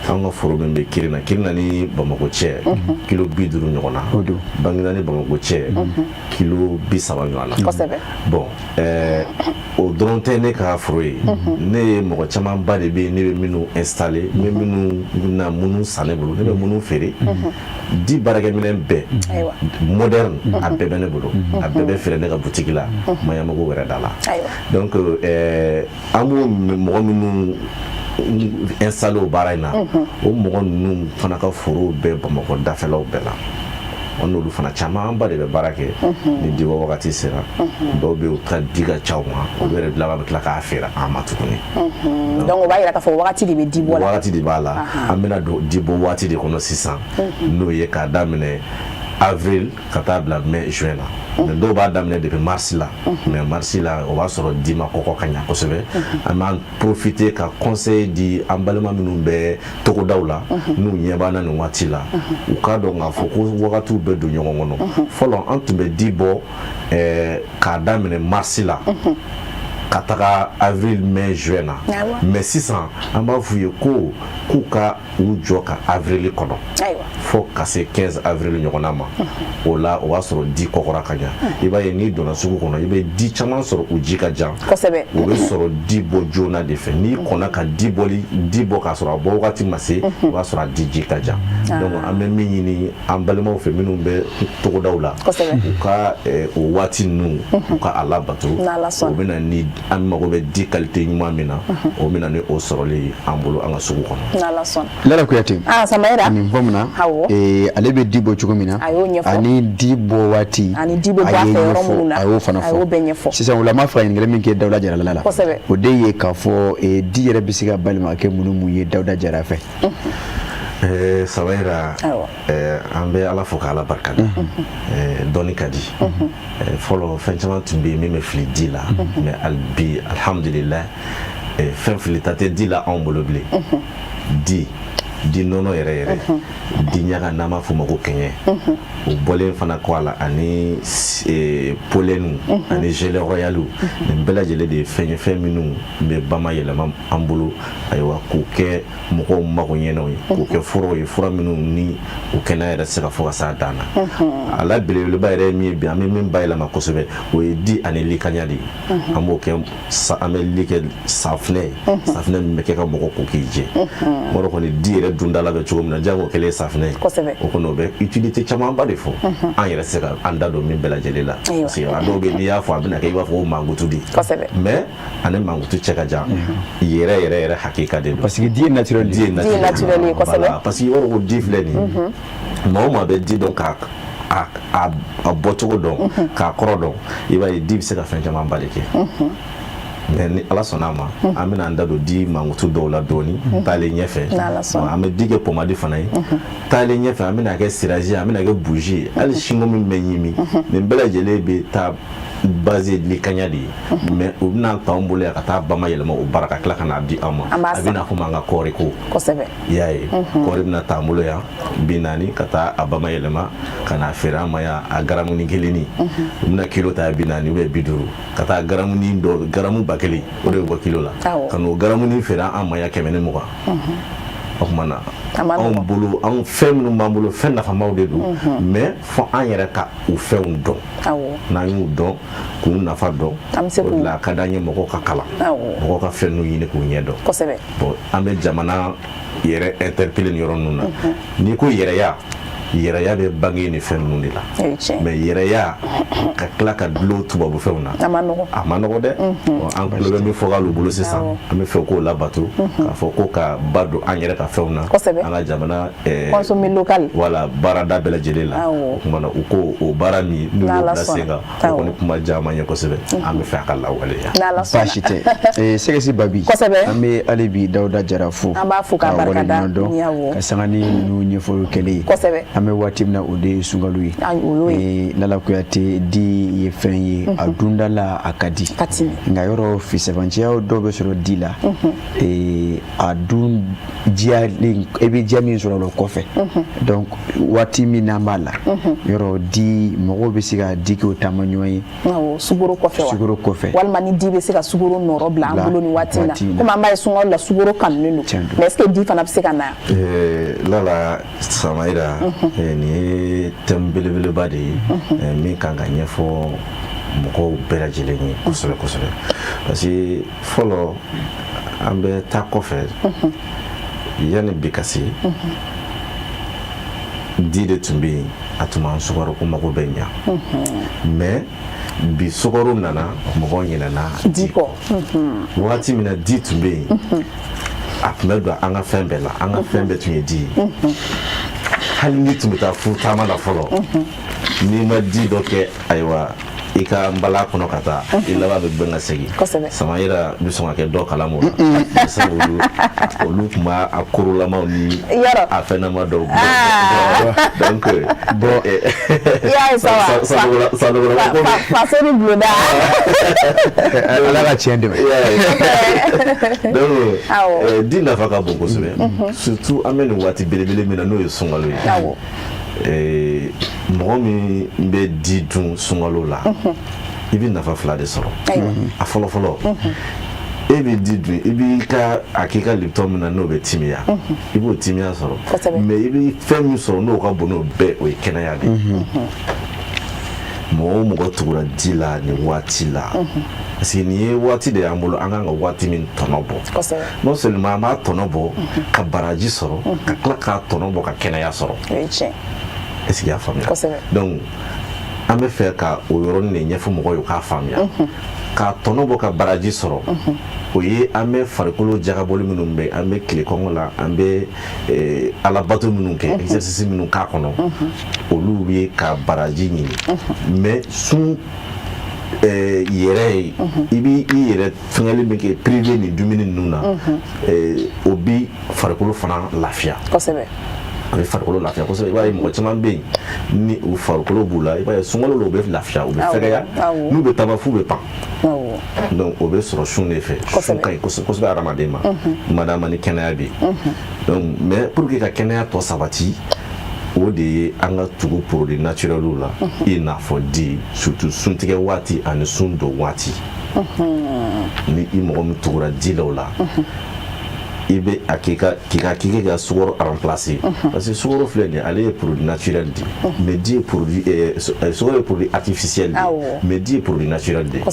An ka foro min bɛ Kirina, Kirina ni Bamakɔ cɛ kilo 50 ɲɔgɔn na, Banginda ni Bamakɔ cɛ kilo 30 ɲɔgɔn na. Bon, o dɔrɔn tɛ ne ka foro ye. Ne ye mɔgɔ camanba de bɛ yen, ne bɛ minnu installé, n bɛ minnu na, minnu san ne bolo, ne bɛ minnu feere. Di baarakɛminɛn bɛɛ moderne, a bɛɛ bɛ ne bolo, a bɛɛ bɛ feere ne ka boutique la, Maɲamago wɛrɛ da la. Donc an b'o mɔgɔ minnu installé o baara in na, o mɔgɔ ninnu fana ka forow bɛɛ Bamakɔ dafɛlaw bɛɛ la. An n'olu fana camanba de bɛ baara kɛ. Ni dibɔ wagati sera, dɔw bɛ yen, u ka di ka ca u ma, olu yɛrɛ laban bɛ tila k'a feere an ma tuguni. Donc o b'a yira k'a fɔ wagati de bɛ dibɔ la. Wagati de b'a la. An bɛna don dibɔ waati de kɔnɔ sisan, n'o ye k'a daminɛ avril ka taa bila mai, juin na. Mais dɔw b'a daminɛ depuis mars la. Mais mars la, o b'a sɔrɔ di ma kɔkɔ ka ɲa kosɛbɛ. An b'an profiter ka conseil di an balima minnu bɛ togodaw la, n'u ɲɛ b'an na nin waati la, u k'a dɔn k'a fɔ ko wagatiw bɛ don ɲɔgɔn kɔnɔ. Fɔlɔ, an tun bɛ di bɔ k'a daminɛ mars la ka taga avril, mai, juin na. Mais sisan, an b'a f'u ye ko k'u ka u jɔ ka avril kɔnɔ fo ka se 15 avril ɲɔgɔnna ma. O la, o b'a sɔrɔ di kɔkɔra ka ɲa. I b'a ye, n'i donna sugu kɔnɔ, i bɛ di caman sɔrɔ, u ji ka jan. O bɛ sɔrɔ di bɔ joona de fɛ. N'i kɔnna ka di bɔli di bɔ k'a sɔrɔ a bɔ wagati ma se, o b'a sɔrɔ a di ji ka jan. Donc an bɛ min ɲini an balimaw fɛ minnu bɛ togodaw la, u ka o waati ninnu, u ka a labato. O bɛ na ni an mago bɛ di qualité ɲuman min na, o bɛ na ni o sɔrɔli ye an bolo an ka sugu kɔnɔ. Lala Kuyate, ah, Samayira, nin fɔ mun na, ale bɛ di bɔ cogo min na, a y'o ɲɛfɔ, ani di bɔ waati, ani di bɛ bɔ a fɛ yɔrɔ minnu na, a y'o fana fɔ, a y'o bɛɛ ɲɛfɔ. Sisan, o la, n b'a fɛ ka ɲininkali min kɛ Dawuda Jara la, o de ye k'a fɔ di yɛrɛ bɛ se ka bayɛlɛma ka kɛ mun ni mun ye Dawuda Jara fɛ? Samayira, an bɛ Ala fo k'Ala barika da. Dɔnni ka di. Fɔlɔ, fɛn caman tun bɛ yen min bɛ fili di la, mais hali bi, alhamdulilayi, fɛn filita tɛ di la anw bolo bilen. Di di nɔnɔ yɛrɛ yɛrɛ, di ɲaga n'an b'a f'o ma ko kɛɲɛ, o bɔlen fana kɔ a la, ani pollen ani gelée royale, nin bɛɛ lajɛlen de ye fɛn ye, fɛn minnu bɛ bama yɛlɛma an bolo, ayiwa, k'o kɛ mɔgɔw mago ɲɛnaw ye, k'o kɛ furaw ye, fura minnu ni o kɛnɛya yɛrɛ tɛ se ka fɔ ka s'a dan na. A la belebeleba yɛrɛ ye min ye bi, an bɛ min bayɛlɛma kosɛbɛ, o ye di ani likanya de ye. An b'o kɛ, an bɛ li kɛ safunɛ ye, safunɛ min bɛ kɛ ka mɔgɔ ko k'i jɛ. Mɔgɔ kɔni di yɛrɛ dundala bɛ cogo min na, jango kɛlen ye safinɛ ye. O kɔni, o bɛ utilité camanba de fɔ, an yɛrɛ tɛ se ka an da don min bɛɛ lajɛlen la, parce que a dɔw bɛ yen, n'i y'a fɔ, a bɛna kɛ i b'a fɔ ko mankutu de, mais ani mankutu cɛ ka jan yɛrɛ yɛrɛ yɛrɛ, hakika de don. Parce que di ye naturel. Di ye naturel ye, kosɛbɛ. Voilà, parce que i b'a dɔn ko di filɛ nin ye, maa o maa bɛ di dɔn, k'a a bɔcogo dɔn, k'a kɔrɔ dɔn, i b'a ye di bɛ se ka fɛn camanba de kɛ. Mais ni Ala sɔnna a ma, an bɛna an da don di mankutu dɔw la dɔɔni taalen ɲɛfɛ. An bɛ di kɛ pommade fana ye taalen ɲɛfɛ, an bɛna kɛ cirage ye, an bɛna kɛ bougie ye, hali sinko min bɛ ɲimi, nin bɛɛ lajɛlen bɛ taa base likanya de ye. Mais u bɛna ta anw bolo yan ka taa bama yɛlɛma o baara, ka tila ka n'a di anw ma. A bɛna komi an ka kɔɔri ko. I y'a ye, kɔɔri bɛna ta an bolo yan 40, ka taa a bama yɛlɛma ka n'a feere an ma yan a garamuni kelenni. U bɛna kilo ta 40 ou bien 50, ka taa garamuni dɔ, garamu 1000, o de bɛ bɔ kilo la, ka n'o garamuni feere an ma yan 120. O tuma na, anw bolo, anw fɛn minnu b'an bolo, fɛn nafamaw de don, mais fo an yɛrɛ ka u fɛnw dɔn. N'an y'u dɔn, k'u nafa dɔn, o de la a ka d'an ye mɔgɔw ka kalan, mɔgɔw ka fɛn ninnu ɲini k'u ɲɛ dɔn. Bon, an bɛ jamana yɛrɛ interpeller nin yɔrɔ ninnu na. N'i ko yɛrɛya, yɛrɛya bɛ bange nin fɛn ninnu de la. Mais yɛrɛya ka tila ka dulon tubabu fɛnw na, a ma nɔgɔn. A ma nɔgɔn dɛ. An tulo bɛ min fɔ k'olu bolo sisan, an bɛ fɛ k'o labato, k'a fɔ ko ka ba don an yɛrɛ ka fɛnw na, an ka jamana consommer local. Voilà, baarada bɛɛ lajɛlen la. O tuma na, u ko o baara min n'u y'o bila sen kan, o kɔni kuma caman ye kosɛbɛ, an bɛ fɛ a ka lawaleya. Baasi tɛ. Sɛgɛsi Babi, an bɛ hali bi Dawuda Jara fo. An b'a fo k'a barikada. Ka sanga ni ninnu ɲɛfɔliw kɛlen ye. An bɛ waati min na, o de ye sunkalo ye. Lala Kuyate, di ye fɛn ye, a dundala a ka di, nka yɔrɔ fisabanciya dɔw bɛ sɔrɔ di la. A dun diyalen, i bɛ diya min sɔrɔ o kɔfɛ. Donc waati min n'an b'a la, yɔrɔ di, mɔgɔw bɛ se ka di kɛ o taama ɲɔgɔn ye. Sukaro kɔfɛ wa? Sukaro kɔfɛ. Walima ni di bɛ se ka sukaro nɔrɔ bila an bolo nin waati in na, komi an b'a ye sunkalo la, sukaro kanunen don, mais est ce que di fana bɛ se ka na? Lala Samayira, nin ye thème belebeleba de ye min kan ka ɲɛfɔ mɔgɔw bɛɛ lajɛlen ye kosɛbɛ kosɛbɛ, parce que fɔlɔ, an bɛ taa kɔfɛ, yanni bi ka se, di de tun bɛ yen, a tun b'an sukaro ko mago bɛ ɲa. Mais bi, sukaro nana, mɔgɔw ɲinɛna di kɔ. Wagati min na di tun bɛ yen, a tun bɛ don an ka fɛn bɛɛ la, an ka fɛn bɛɛ tun ye di ye. Hali ni tun bɛ taa furu taama la fɔlɔ, n'i ma di dɔ kɛ, ayiwa, i ka nbala kɔnɔ ka taa, i laban bɛ gbɛn ka segin. Samayira bɛ sɔn ka kɛ dɔ kalama o la, sabu olu tun b'a a korolamaw ni a fɛnnama dɔw. Donc bon, i y'a ye sa wa, faso ni bulonda. Ala ka tiɲɛ dɛmɛ. Donc di nafa ka bon kosɛbɛ, surtout an bɛ nin waati belebele min na, n'o ye sunkalo ye. Mɔgɔ min bɛ di dun sunkalo la, i bɛ nafa fila de sɔrɔ. A fɔlɔ fɔlɔ, e bɛ di dun, i b'i ka a k'i ka lipton min na, n'o bɛ timiya, i b'o timiya sɔrɔ. Mais i bɛ fɛn min sɔrɔ n'o ka bon n'o bɛɛ, o ye kɛnɛya de ye. Mɔgɔ o mɔgɔ tugura di la nin waati la, parce que nin ye waati de y'an bolo, an kan ka waati min tɔnɔ bɔ. Non seulement an b'a tɔnɔ bɔ ka baraji sɔrɔ, ka tila k'a tɔnɔ bɔ ka kɛnɛya sɔrɔ. Est ce que i y'a faamuya? Donc an bɛ fɛ ka o yɔrɔnin de ɲɛfɔ mɔgɔw ye k'a faamuya. K'a tɔnɔ bɔ ka baraji sɔrɔ, o ye an bɛ farikolo jagabɔli minnu bɛ, an bɛ tile kɔngɔ la, an bɛ alabato minnu kɛ, exercice minnu k'a kɔnɔ, olu ye ka baraji ɲini. Mais sun yɛrɛ ye, i b'i i yɛrɛ fɛngɛli min kɛ, privé ni dumuni ninnu na, o bi farikolo fana lafiya. A bɛ farikolo lafiya kosɛbɛ. I b'a ye, mɔgɔ caman bɛ yen, ni u farikolo b'u la, i b'a ye sunkalo la, u bɛ lafiya, u bɛ fɛgɛya, n'u bɛ taama f'u bɛ pan. Donc o bɛ sɔrɔ sun de fɛ. Sun ka ɲi kosɛbɛ kosɛbɛ hadamaden ma, madama ni kɛnɛya bɛ yen. Donc mais pour que ka kɛnɛya tɔ sabati, o de ye an ka tugu produit naturels la, i n'a fɔ di, surtout suntigɛ waati ani sun don waati. Ni i mɔgɔ min tugura di la, o la i bɛ a k'i ka k'i ka k'i ka sukaro remplacer, parce que sukaro filɛ nin ye, ale ye produit naturel de ye, mais di ye produit sukaro ye produit artificiel de ye, mais di ye produit naturel de ye.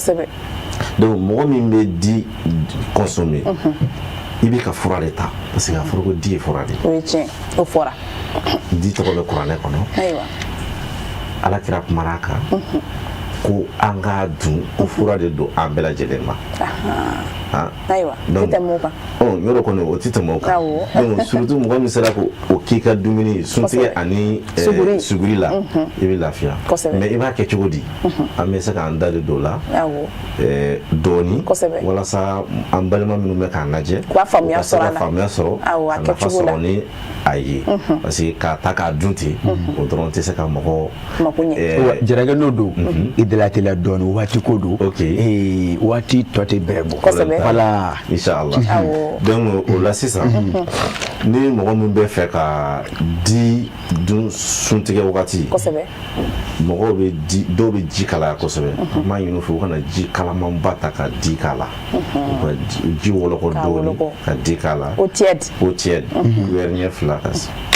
Donc mɔgɔ min bɛ di consommer I bɛ ka fura de ta, parce que a fɔra ko di ye fura de ye. O ye tiɲɛ, o fɔra. Di tɔgɔ bɛ kuranɛ kɔnɔ. Ala kira kumana a kan ko an k'a dun, ko fura de don an bɛɛ lajɛlen ma. Ayiwa, tɛ tɛmɛ o kan. Yɔrɔ kɔni, o tɛ tɛmɛ o kan. Donc surtout mɔgɔ min sera k'o k'i ka dumuni ye suntigɛ ani suguri la, i bɛ lafiya. Mais i b'a kɛ cogo di? An bɛ se k'an da de don o la dɔɔni, walasa an balima minnu bɛ k'an lajɛ, u ka faamuya ka se sɔrɔ ka a la. Faamuya sɔrɔ, Awɔ, a ka nafa kɛcogo la. sɔrɔ ni a ye, parce que k'a ta k'a dun ten, o dɔrɔn tɛ se ka mɔgɔ mako ɲɛ. Jarakɛ, n'o don, i dala teliya dɔɔni, waati ko don. Waati tɔ tɛ bɛrɛ bɔ. Voilà. Inshallah. Donc o la sisan, ni mɔgɔ min bɛ fɛ ka di dun suntigɛ wagati, mɔgɔw bɛ di, dɔw bɛ ji kalaya kosɛbɛ. An b'a ɲini u fɛ, u kana ji kalamanba ta ka di k'a la, u ka ji wɔlɔkɔ K'a dɔɔni wɔlɔkɔ. ka di k'a la. Eau tiède. Eau tiède, cuillère ɲɛ 2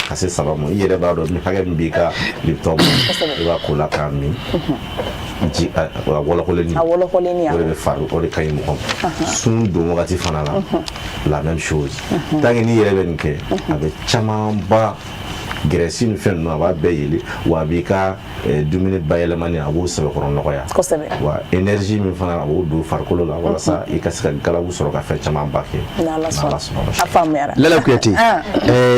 ka se 3 ma. I yɛrɛ b'a dɔn ni hakɛ min b'i ka Lipton i b'a k'o la k'a min, ji a wɔlɔkɔlenni. A wɔlɔkɔlenni. O de bɛ fari, o de ka ɲi mɔgɔ ma sun don wagati fana la, la même chose. Tant que n'i yɛrɛ bɛ nin kɛ, a bɛ camanba graisse ni fɛn ninnu, a b'a bɛɛ yeli, wa a b'i ka dumuni bayɛlɛmani, a b'o sɛbɛkɔrɔ nɔgɔya. Wa énergie min fana, a b'o don farikolo la walasa i ka se ka galabu sɔrɔ ka fɛn camanba kɛ. N'Ala sɔnna. Sɔnna. A faamuyara. Lala Kuyate,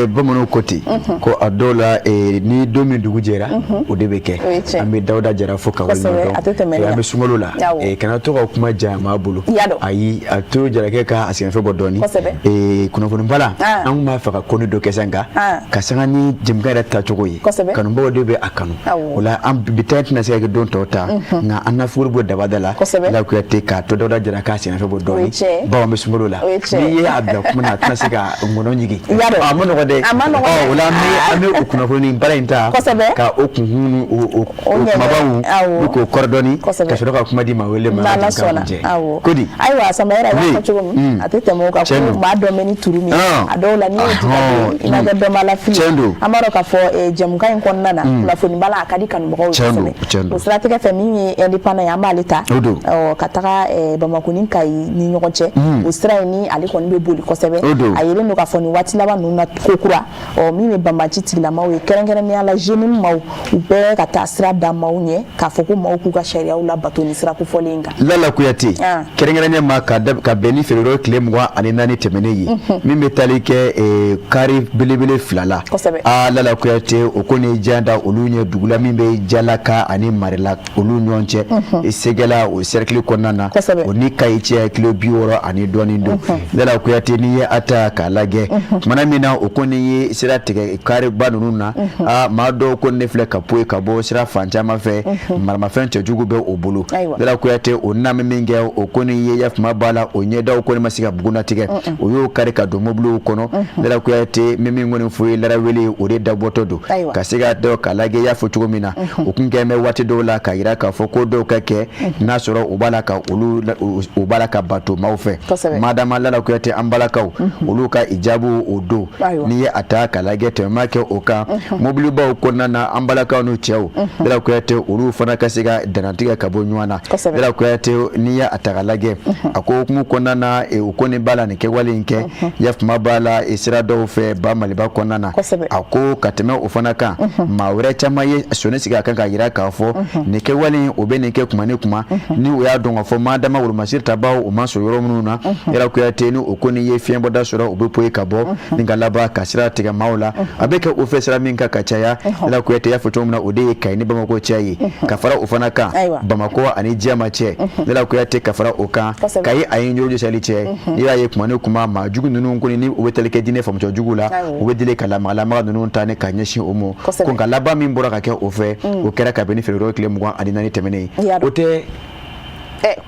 bamananw ko ten ko a dɔw la, ni don min dugu jɛra, o de bɛ kɛ. O ye tiɲɛ. An bɛ Dawuda Jara fo ka waleɲuman A tɛ tɛmɛ dɔn. nin An kan. bɛ sunkalo la. Kana to ka kuma janya maa bolo. I y'a dɔn. Ayi, a to Jarakɛ ka a sɛgɛnfɛn bɔ dɔɔni. Kunnafoni bala, an kun b'a fɛ ka kɔni dɔ kɛ sisan, nka ka sanga ni jɛmukan yɛrɛ tacogo ye, kanubaw de bɛ a kanu. O la, an bi ta tɛna se ka kɛ don tɔw ta, nka an na fuguri bɔ dabada la. Lala Kuyate, k'a to Dawuda Jara k'a sɛgɛnfɛn bɔ O ye dɔɔni, tiɲɛ. bawo an bɛ sunkalo la. O ye tiɲɛ. N'i ye a bila kuma na, a tɛna se ka ngɔnɔ ɲigin. I y'a dɔn. A ma nɔgɔ dɛ. A ma nɔgɔ dɛ. Ɔ, o la an bɛ o kunnafoni baara in ta ka o kunkun ni o O ɲɛɲɛ. kumabaw ni k'o kɔrɔ dɔɔni, ka sɔrɔ ka kuma di maa wele ma. N'Ala An ka sɔnna. kuncɛ. Ko di? Ayiwa, Sama yɛrɛ b'a Oui. fɔ cogo min, a tɛ tɛmɛ o kan. Tiɲɛ ko don. maa dɔ bɛ ni turu min ye, a dɔw la, n'i y'o di ka don, i ma kɛ dɔ ma la fili. Tiɲɛ don. An b'a dɔn k'a fɔ jɛmukan in kɔnɔna na, kunnafoni bala a ka di kanubagaw ye Tiɲɛ don, kosɛbɛ. tiɲɛ don. O siratigɛ fɛ, min ye indépendant ye, an b'ale ta. O don. Ɔ, ka taga Bamakɔ ni Kayi ni ɲɔgɔn cɛ, o sira in ni ale kɔni bɛ boli kosɛbɛ. O don. A yelen don k'a fɔ nin waati laban ninnu na, ko kura, ɔ, min bɛ banbanci tigilamaw ye, kɛrɛnkɛrɛnnenya la jeunes maaw, u bɛɛ ka taa sira da maaw ɲɛ k'a fɔ ko maaw k'u ka sariyaw labato ni sira kofɔlen in kan. Lala Kuyate, kɛrɛnkɛrɛnnen ma ka bɛn ni février tile 24 tɛmɛnen ye, min bɛ tali kɛ kari belebele 2 la. Aa, Lala Kuyate, o ko ni jan da olu ɲɛ dugu la min bɛ Jalaka ani Marila olu ɲɔgɔn cɛ, Segɛla o cercle kɔnɔna na, o ni Kayi cɛ kilo 60 ani dɔɔnin don. Lala Kuyate, n'i ye a ta k'a lajɛ, tumana min na o kɔni ye sira tigɛ kariba ninnu na, aa, maa dɔw ko ne filɛ ka poyi ka bɔ sira fan caman fɛ, maramafɛn cɛjugu bɛ o bolo. Lala Kuyate, o nami min kɛ, o kɔni ye yafama b'a la, o ɲɛdaw kɔni ma se ka bugunnatigɛ, o y'o kari ka don mobiliw kɔnɔ. Lala Kuyate, min min kɔni fo ye larawele, o de dabɔtɔ don ka se ka dɔn k'a lajɛ. I y'a fɔ cogo min na, o kun kɛn bɛ waati dɔw la ka yira k'a fɔ ko dɔw ka kɛ n'a sɔrɔ u b'a la ka olu u b'a la ka bato maaw fɛ. Madama Lala Kuyate, an balakaw olu ka ijabu o don, n'i ye a ta k'a lajɛ, tɛmɛ kɛ o kan mobilibaw kɔnɔna na, an balakaw n'u cɛw, Lala Kuyate, olu fana ka se ka dannatigɛ ka bɔ ɲɔgɔn na. Lala Kuyate, n'i ye a ta k'a lajɛ, a ko hukumu kɔnɔna na, u kɔni b'a la nin kɛwale in kɛ, yafama b'a la sira dɔw fɛ ba Maliba kɔnɔna na. A ko ka tɛmɛ o fana kan, maa wɛrɛ caman ye sɔnni sigi a kan k'a yira k'a fɔ nin kɛwale in, o bɛ nin kɛ kuma ni kuma ni o y'a dɔn k'a fɔ maa dama wolomasiri tabaw o ma sɔrɔ yɔrɔ minnu na. Lala Kuyate, ni o kɔni ye fiɲɛbɔda sɔrɔ, u bɛ poyi ka bɔ ni ka laban ka sira tigɛ maaw la. A bɛ kɛ o fɛ sira min kan ka caya, Lala Kuyate, y'a fɔ cogo min na, o de ye Kayi ni Bamakɔ cɛ ye. Ka fara o fana kan, Bamakɔ ani Jɛma cɛ, Lala Kuyate, ka fara o kan, Kayi ani Ɲɔrɔ Sali cɛ. I b'a ye kuma ni kuma, maa jugu ninnu kɔni, ni u bɛ tali kɛ diinɛ faamucogo jugu la, u bɛ deli ka lamagalamaga ninnu ta ni ka ɲɛsin o ma. Ko nka laban min bɔra ka kɛ o fɛ, o kɛra kabini février tile 24 tɛmɛnen ye, o tɛ?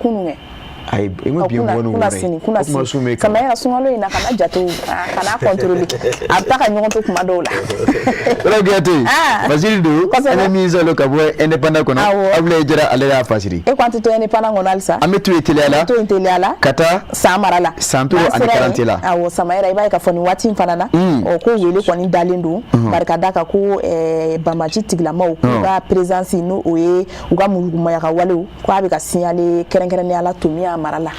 Kunun kɛ. Ayi, i ma bi 26 ye, o kuma sun bɛ. Sama yɛrɛ, sunkalo in na, kana jate, kana contrôler, a bɛ taa ka ɲɔgɔn to kuma dɔw la. Lala Kuyate, Fasiri don, ennemi Salo ka bɔ indépendant kɔnɔ, Abulaye Jara, ale y'a fasiri. E ko an tɛ to indépendant kɔnɔ halisa? An bɛ to yen teliya la. An bɛ to yen teliya la. Ka taa San mara la. San toro ani karante la. Awɔ, Sama yɛrɛ, i b'a ye k'a fɔ nin waati in fana na, ɔ, ko wele kɔni dalen don barika da kan ko banbaanci tigilamaw k'u ka présence, n'o o ye u ka mulukumayaka walew, k'a bɛ ka signaler kɛrɛnkɛrɛnnenya la Tomiya mara la.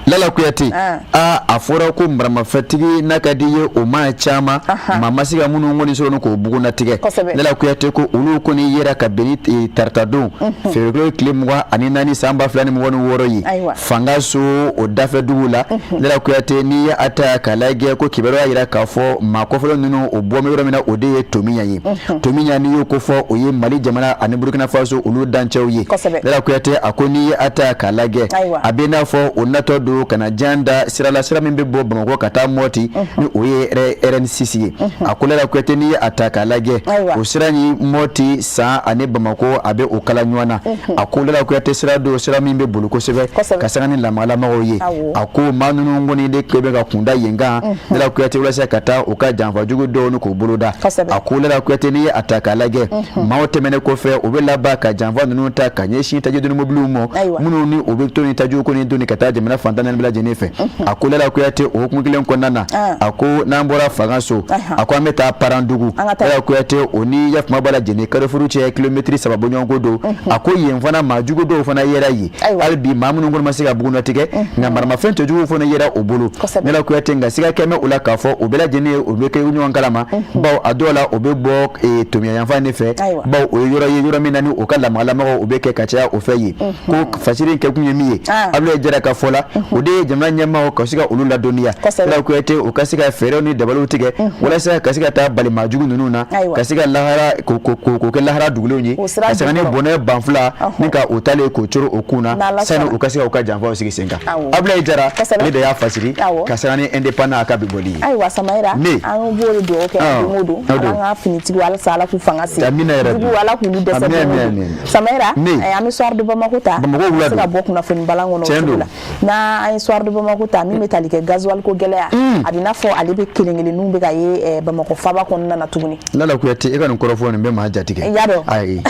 Lala Kuyate, aa, a fɔra ko maramafɛntigi n'a ka di ye, o maa caman, maa ma se ka minnu kɔni sɔrɔ k'o bugunnatigɛ. Lala Kuyate ko olu kɔni yera ka bɛn ni taratadon février tile 24 san 2026 ye, fanga so o dafɛ dugu la. Lala Kuyate, n'i ye a ta k'a lajɛ, ko kibaruya yira k'a fɔ maa kɔfɔlɔ ninnu, o bɔ yɔrɔ min na, o de ye Tomiɲa ye. Tomiɲa, n'i y'o ko fɔ, o ye Mali jamana ani Burukina Faso olu dancɛw ye. Lala Kuyate a ko n'i ye a ta k'a lajɛ, a bɛ n'a fɔ o natɔ don ka na jan da sira la, sira min bɛ bɔ Bamakɔ ka taa Mɔti, ni o ye RN6 ye. A ko Lala Kuyate, n'i ye a ta k'a lajɛ, o sira ni Mɔti san ani Bamakɔ, a bɛ o kala ɲɔgɔn na. A ko Lala Kuyate, sira don, sira min bɛ boli kosɛbɛ ka sanga ni lamagalamaw ye. A ko maa ninnu kɔni de tile bɛ ka kunda yen kan, Lala Kuyate, walasa ka taa u ka janfajugu dɔw ni k'o boloda. A ko Lala Kuyate, n'i ye a ta k'a lajɛ, maaw tɛmɛnen kɔfɛ, u bɛ laban ka janfa ninnu ta ka ɲɛsin tajidoni mobiliw ma, minnu ni u bɛ to ni tajiw kɔni doni ka taa jamana fan 14 bɛɛ lajɛlen fɛ. A ko Lala Kuyate, o hukumu kelen kɔnɔna na, a ko n'an bɔra fanga so, a ko an bɛ taa Parandugu. Lala Kuyate, o ni yafama b'a la jeni Carrefour cɛ, kilomɛtiri 3 bɔɲɔgɔnko don. A ko yen fana, maa jugu dɔw fana yera yen hali bi, maa minnu kɔni ma se ka bugunnatigɛ, nka maramafɛn cɛjuguw fana yera o bolo, Lala Kuyate. Nka siga kɛmɛ o la k'a fɔ o bɛɛ lajɛlen ye, o bɛ kɛ ɲɔgɔn kalama, bawo a dɔw la o bɛ bɔ Tomiɲa yanfan de fɛ, bawo o ye yɔrɔ ye, yɔrɔ min na ni o ka lamagalamaw o bɛ kɛ ka caya o fɛ yen. Ko fasiri in kɛkun ye min ye, Abulaye Jara ka fɔ la, o de ye jamana ɲɛmaaw ka se ka olu ladɔnniya, Lala Kuyate, u ka se ka fɛɛrɛw ni dabaliw tigɛ walasa ka se ka taa bali maa jugu ninnu na, ka se ka lahara k'o kɛ lahara dugulenw ye, ka sanga ni bɔnɛ banfula ni ka o talen k'o coro o kun na, sani u ka se ka u ka janfaw sigi sen kan. Abulaye Jara ne de y'a fasiri ka sanga ni Indépendant a ka bi bɔli ye. Ayiwa Samayira, an b'o de dugawu kɛ don o don, Ala ka finitigiw, halisa Ala k'u fanga se, juguw Ala k'olu dɛsɛ don o don. Samayira, an bɛ Soir de Bamako ta, se ka bɔ kunnafoni balan kɔnɔ o cogo la. N'an ye Soir de Bamako ta, min bɛ tali kɛ gasoil ko gɛlɛya, a bɛ n'a fɔ ale bɛ kelen kelenninw bɛ ka ye Bamakɔ faaba kɔnɔna na tuguni. Lala Kuyate, e ka nin kɔrɔfɔ nin bɛ maa jatigɛ. I y'a dɔn. Ayi,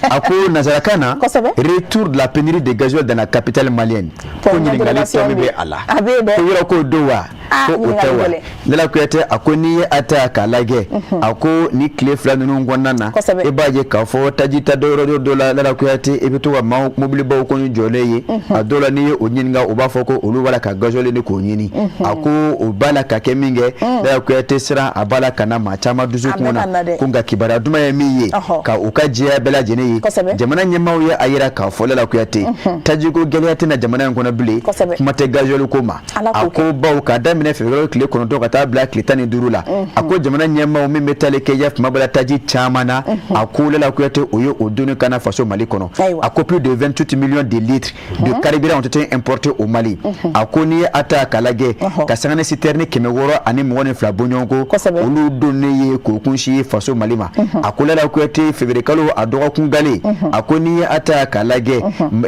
a ko nansarakan na, retour de la pénurie de gasoil dans la capitale malienne, ko ɲininkali tɔ min bɛ a la, ko yɔrɔ k'o don wa, ko o tɛ wa? Lala Kuyate a ko n'i ye a ta k'a lajɛ, a ko ni tile 2 ninnu kɔnɔna na, i b'a ye k'a fɔ taji ta dɔ yɔrɔ dɔ la, Lala Kuyate, i bɛ to ka maaw mobilibaw kɔni jɔlen ye. A dɔw la, n'i ye o ɲininka, u b'a fɔ ko olu b'a la ka gasoil de k'o ɲini. A ko o b'a la ka kɛ min kɛ, Lala Kuyate, siran a b'a la ka na maa caman dusukun na. Ko nka kibaruya duman ye min ye ka u ka jɛya bɛɛ lajɛlen ye, jamana ɲɛmaaw ye a yira k'a fɔ, Lala Kuyate, tajiko gɛlɛya tɛna jamana in kɔnɔ bilen, kuma tɛ gasoil ko ma. A ko bawo k'a daminɛ février tile 9 ka taa bila tile 15 la, a ko jamana ɲɛmaaw min bɛ tali kɛ yafama bala taji caman na, a ko Lala Kuyate, o ye o donni ka na faso Mali kɔnɔ. A ko plus de 28 millions de litres de carburant ont été importés au Mali. A ko n'i ye a ta k'a lajɛ, ka sanga ni citerne 622 bɔɲɔgɔnko, olu donnen ye k'o kunsin faso Mali ma. A ko Lala Kuyate, février kalo a dɔgɔkun gale, a ko n'i ye a ta k'a lajɛ,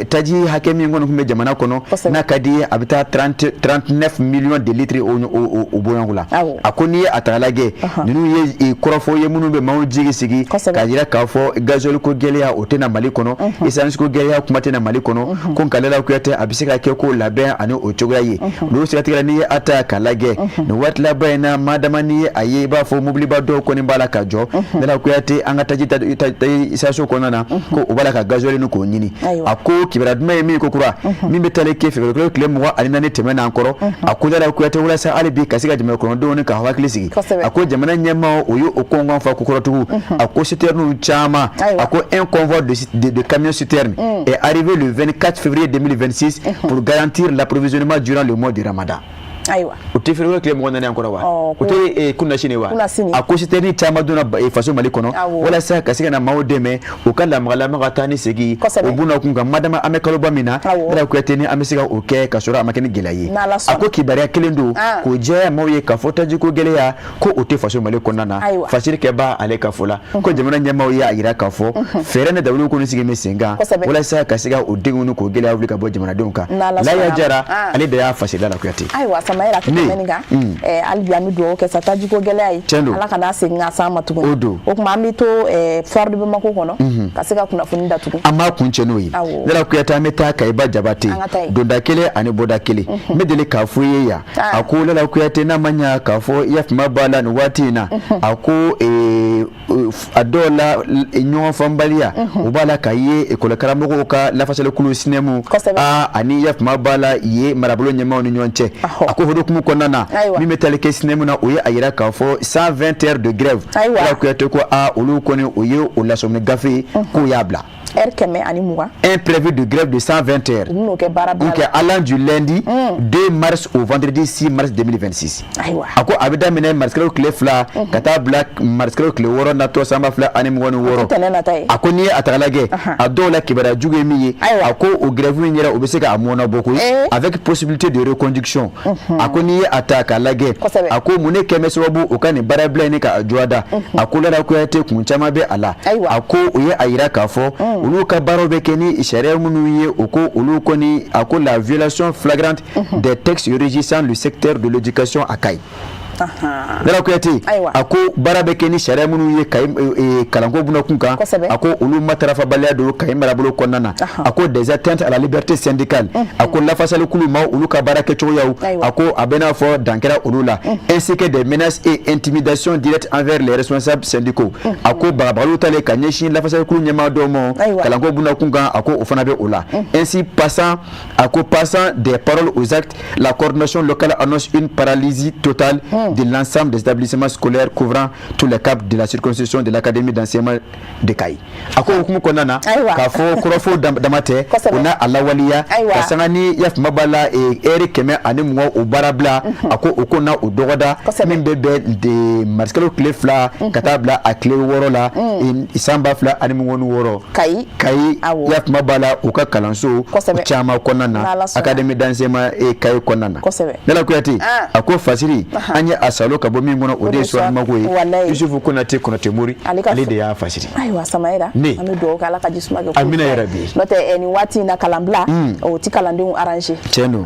taji hakɛ min kɔni tun bɛ jamana kɔnɔ, n'a ka di ye, a bɛ taa 39 millions de litres o bɔɲɔgɔnko la. A ko n'i ye a ta k'a lajɛ, ninnu ye kɔrɔfɔ ye minnu bɛ maaw jigi sigi k'a jira k'a fɔ gasoil ko gɛlɛya o tɛna Mali kɔnɔ, essence ko gɛlɛya kuma tɛna Mali kɔnɔ. Ko nka Lala Kuyate, a bɛ se ka kɛ ko labɛn ani o cogoya ye n'o siratigɛ la. N'i ye a ta k'a lajɛ nin waati laban in na, maa dama n'i ye a ye, i b'a fɔ mobiliba dɔw kɔni b'a la ka jɔ, Lala Kuyate, an ka taji station kɔnɔna na, ko u b'a la ka gasoil ni k'o ɲini. A ko kibaruya duman ye min ko kura min bɛ tali kɛ février kalo tile 24 tɛmɛnen an kɔrɔ. A ko Lala Kuyate, walasa hali bi ka se ka jamana kɔnɔdenw ni ka hakili sigi, a ko jamana ɲɛmaaw o ye o kɔngɔn fa kokɔrɔtugu. A ko citerne caman, a ko un convoi de camions citernes est arrivé le 24 février 2026 pour garantir l'approvisionnement durant le mois de Ramadan. Ayiwa. O tɛ février tile 24 an kɔrɔ wa? O tɛ kunasini wa? A ko citerne caman donna faso Mali kɔnɔ walasa ka se ka na maaw dɛmɛ u ka lamagalama ka taa ni segin o bunna kun kan, madama an bɛ kaloba min na, Lala Kuyate, ni an bɛ se ka o kɛ ka sɔrɔ a ma kɛ ni gɛlɛya ye. A ko kibaruya kelen don k'o jɛya maaw ye k'a fɔ tajiko gɛlɛya ko o tɛ faso Mali kɔnɔna na. Fasiri kɛba ale ka fɔ la, ko jamana ɲɛmaaw ye a yira k'a fɔ fɛɛrɛ ni dabaliw kɔni sigi bɛ sen kan walasa ka se ka o degun ni k'o gɛlɛya wuli ka bɔ jamanadenw kan. Laya Jara, ale de y'a fasiri, Lala Kuyate. Ayiwa. Samayira, ka tɛmɛ nin kan, hali bi an bɛ dugawu kɛ sa, tajiko gɛlɛya ye, Ala kana segin ka s'an ma tuguni. O don. O tuma an bɛ to foire de Bamako kɔnɔ ka se ka kunnafoni datugu. An b'a kuncɛ n'o ye. Lala Kuyate, an bɛ taa Kayiba Jabate, donda kelen ani bɔda kelen. N bɛ deli k'a fɔ i ye yan, a ko Lala Kuyate, n'a ma ɲa k'a fɔ i yafima b'a la nin waati in na, a ko a dɔw la ɲɔgɔn faamubaliya o b'a la ka ye ekɔli karamɔgɔw ka lafasalikulu SNEM ani yafima b'a la ye marabolo ɲɛmaaw ni ɲɔgɔn cɛ. A ko hukumu kɔnɔna na, min bɛ tali kɛ SNEM na, o ye a yira k'a fɔ 120 heures de grève. Lala Kuyate ko aa, olu kɔni o ye o lasɔmini gafe ye k'o y'a bila. Heure 120. Un préavis de grève de 120 heures. U bɛn'o kɛ baara bila la. Allant du lundi 2 mars au vendredi 6 mars 2026. Ayiwa. A ko a bɛ daminɛ marisikalo tile 2 ka taa bila marisikalo tile 6 natɔ san 2026. Tɛnɛn nata ye. A ko n'i ye a ta k'a lajɛ, a dɔw la kibaruya jugu ye min ye, a ko o grève in yɛrɛ, o bɛ se k'a mɔnabɔ koyi, avec possibilité de reconduction. A ko n'i ye a ta k'a lajɛ, a ko mun ne kɛ bɛ sababu o ka nin baara bila in k'a jɔ da? A ko Lala Kuyate, kun caman bɛ a la. A ko o ye a yira k'a fɔ olu ka baaraw bɛ kɛ ni sariya minnu ye, o ko olu kɔni, a ko la violation flagrante des textes régissant le secteur de l'éducation à Kayi. Lala Kuyate, a ko baara bɛ kɛ ni sariya minnu ye Kayi kalanko bunakun kan, a ko olu matarafabaliya don Kayi marabolo kɔnɔna na. A ko des atteintes à la liberté syndicale, a ko lafasalikulu ma olu ka baara kɛcogoyaw, a ko a bɛ n'a fɔ dan kɛra olu la, ainsi que des menaces et intimidations directes envers les responsables syndicaux. A ko bagabagaliw talen ka ɲɛsin lafasalikulu ɲɛmaa dɔw ma kalanko bunakun kan, a ko o fana bɛ o la. Ainsi, passant, a ko passant des paroles aux actes, la coordination locale annonce une paralysie totale de l'ensemble des établissements scolaires couvrant tous les caps de la circonscription de l'académie d'enseignement de Kayi. A ko hukumu kɔnɔna na, k'a fɔ kɔrɔfɔ dama tɛ, o n'a a lawaleya ka sanga ni yafima b'a la heure 120 o baara bila, a ko o ko na o dɔgɔda min bɛ bɛn de marisikalo tile 2 ka taa bila a tile 6 la san 2026. Kayi. Kayi, yafima b'a la, u ka kalanso caman kɔnɔna na, académie d'enseignement Kayi kɔnɔna na. Lala Kuyate, a ko fasiri an ye a salo ka bɔ min kɔnɔ, o de ye Suwalimako ye. Yusufu Konate, Konate Mori, ale de y'a fasiri. Ayiwa Samayira, an bɛ dugawu kɛ Ala ka ji suma kɛ. Amina yarabi. N'o tɛ nin waati in na, kalanbila o ti kalandenw arranger. Tiɲɛ don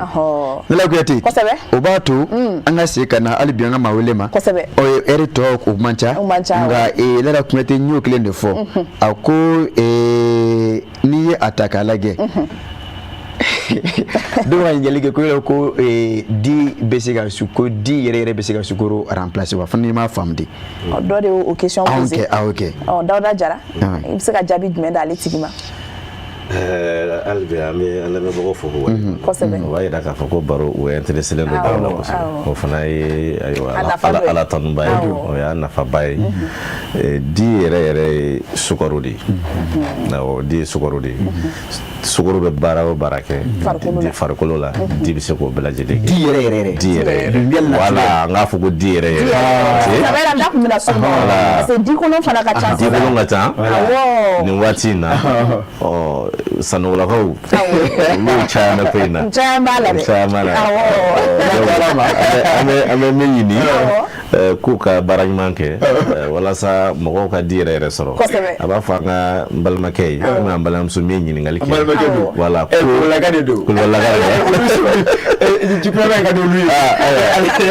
Lala Kuyate. O b'a to an ka segin ka na hali bi an ka maa wele ma. Ɔ, heure tɔ o man ca, nka Lala Kuyate, n y'o kelen de fɔ. A ko n'i ye a ta k'a lajɛ, dɔw ka ɲininkali kɛ ko yɔrɔ ko di bɛ se ka ko di yɛrɛ yɛrɛ bɛ se ka sukaro remplacer wa? Fana n'i m'a faamu de. Dɔ de y'o question posé. Ok. Ɔ, Dawuda Jara, i bɛ se ka jaabi jumɛn d'ale tigi ma? Hali bi an bɛ an lamɛnbagaw fo k'u waleɲuman. O b'a jira k'a fɔ ko baro o intéressé len don baro la kosɛbɛ. O fana ye, ayiwa, Ala tanuba ye, o y'a nafaba ye. Di yɛrɛ yɛrɛ ye sukaro de ye. Awɔ, di ye sukaro de ye. Sukaro bɛ baara o baara kɛ di farikolo la, di bɛ se k'o bɛɛ lajɛlen kɛ. Di yɛrɛ yɛrɛ yɛrɛ. Di yɛrɛ yɛrɛ. Voilà, an k'a fɔ ko di yɛrɛ yɛrɛ. Samayira, n da tun bɛna s'o ma parce que di kolon fana ka ca. Di kolon ka ca. Nin waati in na, ɔ, Sanɔgɔlakaw olu caman bɛ ko in na. Caman b'a la dɛ. Caman b'a la. An bɛ min ɲini, k'u ka baara ɲuman kɛ walasa mɔgɔw ka di yɛrɛ yɛrɛ sɔrɔ. A b'a fɔ an ka n balimakɛ ye, ou an balimamuso min ye ɲininkali kɛ. Voilà. Kulubalilaka de don. Kulubalilaka de don. Jikulaka ka di olu ye.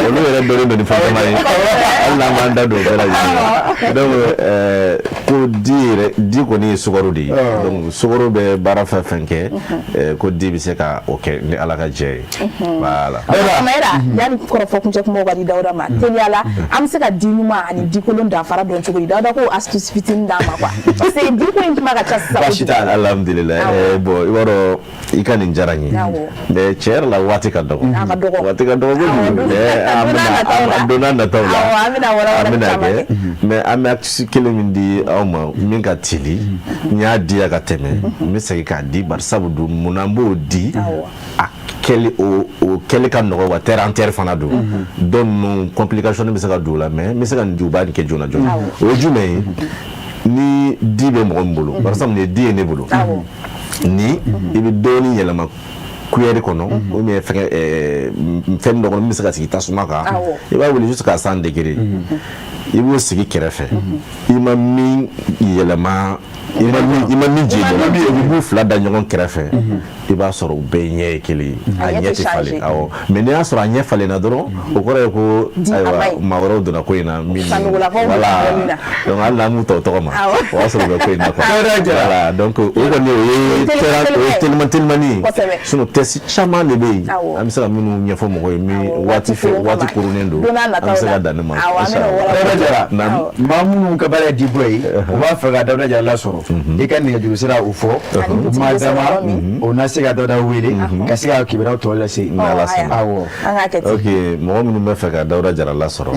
Olu yɛrɛ dɔnnen don ni fɛn caman ye, hali n'an m'an da don o bɛɛ lajɛlen na. Donc ko di yɛrɛ, di kɔni ye sukaro de ye. Donc sukaro bɛ baara fɛn fɛn kɛ, ko di bɛ se ka o kɛ ni Ala ka jɛ ye. Voilà. Samayira, yanni kɔrɔfɔ kuncɛ kumaw ka di Dawuda ma, teliya la, an bɛ se ka di ɲuman ani di kolon danfara dɔn cogo di? Dawuda ko astuce fitinin d'an ma quoi, parce que di ko in kuma ka ca sisan. Baasi t'a la, alhamdulilayi. Bon, i b'a dɔn, i ka nin diyara n ye, mais tiɲɛ yɛrɛ la, waati ka dɔgɔ. A ka dɔgɔ. Waati ka dɔgɔ kojugu, mais an bɛna don n'a nataw la, an bɛna an bɛna kɛ. Mais an bɛ astuce kelen min di aw ma min ka teli, n y'a di yan ka tɛmɛ, n bɛ segin k'a di. Bari sabu dun, munna n b'o di? A kɛli, o kɛli ka nɔgɔ wa terre en terre fana don. Dɔw ninnu complication bɛ se ka don o la, mais n bɛ se ka nin di, u b'a nin kɛ joona joona. O ye jumɛn ye? Ni di bɛ mɔgɔ min bolo, bari sabu nin ye di ye ne bolo, ni i bɛ dɔɔnin yɛlɛma cuillère kɔnɔ ou bien fɛngɛ fɛn dɔ kɔnɔ min bɛ se ka sigi tasuma kan, i b'a wuli jusqu'à 100 degrés, i b'o sigi kɛrɛfɛ. I ma min yɛlɛma, i ma min jeni, i b'u fila da ɲɔgɔn kɛrɛfɛ. I b'a sɔrɔ u bɛɛ ɲɛ ye kelen ye, a ɲɛ tɛ falen. Awɔ, mais n'i y'a sɔrɔ a ɲɛ falenna dɔrɔn, o kɔrɔ ye ko ayiwa, maa wɛrɛw donna ko in na min, voilà. Donc hali n'an m'u ta o tɔgɔ ma, o y'a sɔrɔ u bɛ ko in na quoi. Voilà, donc o kɔni, o ye o ye teliman telimani ye. Sinon test caman de bɛ yen, an bɛ se ka minnu ɲɛfɔ mɔgɔw ye, min waati fɛ, waati koronnen don, an bɛ se ka dan ne ma. Maa minnu ka baara ye dibɔ ye, u b'a fɛ ka Dawuda Jara lasɔrɔ, i ka nɛgɛjuru sira o fɔ maa dama o na se ka Dawuda wele ka se ka kibaruyaw tɔ lase. Awɔ. Ok, mɔgɔ minnu bɛ fɛ ka Dawuda Jara lasɔrɔ,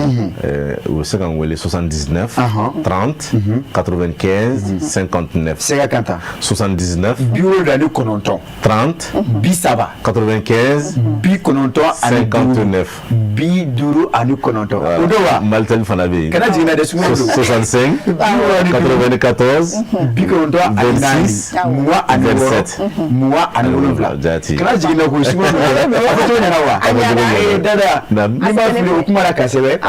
u bɛ se ka n wele 79 30 95 59. Se ka kan ta. 79. 79. 30. 30. 95. 95. 59. 59. O don wa? Malitel fana bɛ yen. Kana jigin na dɛ, sunkalo don. 65 94. 94 26 27. Jaati. Kana jigin na ko sunkalo don dɛ. A fɔ cogo ɲɛna wa? Ee Dada, n'i b'a fili o kuma la ka sɛbɛn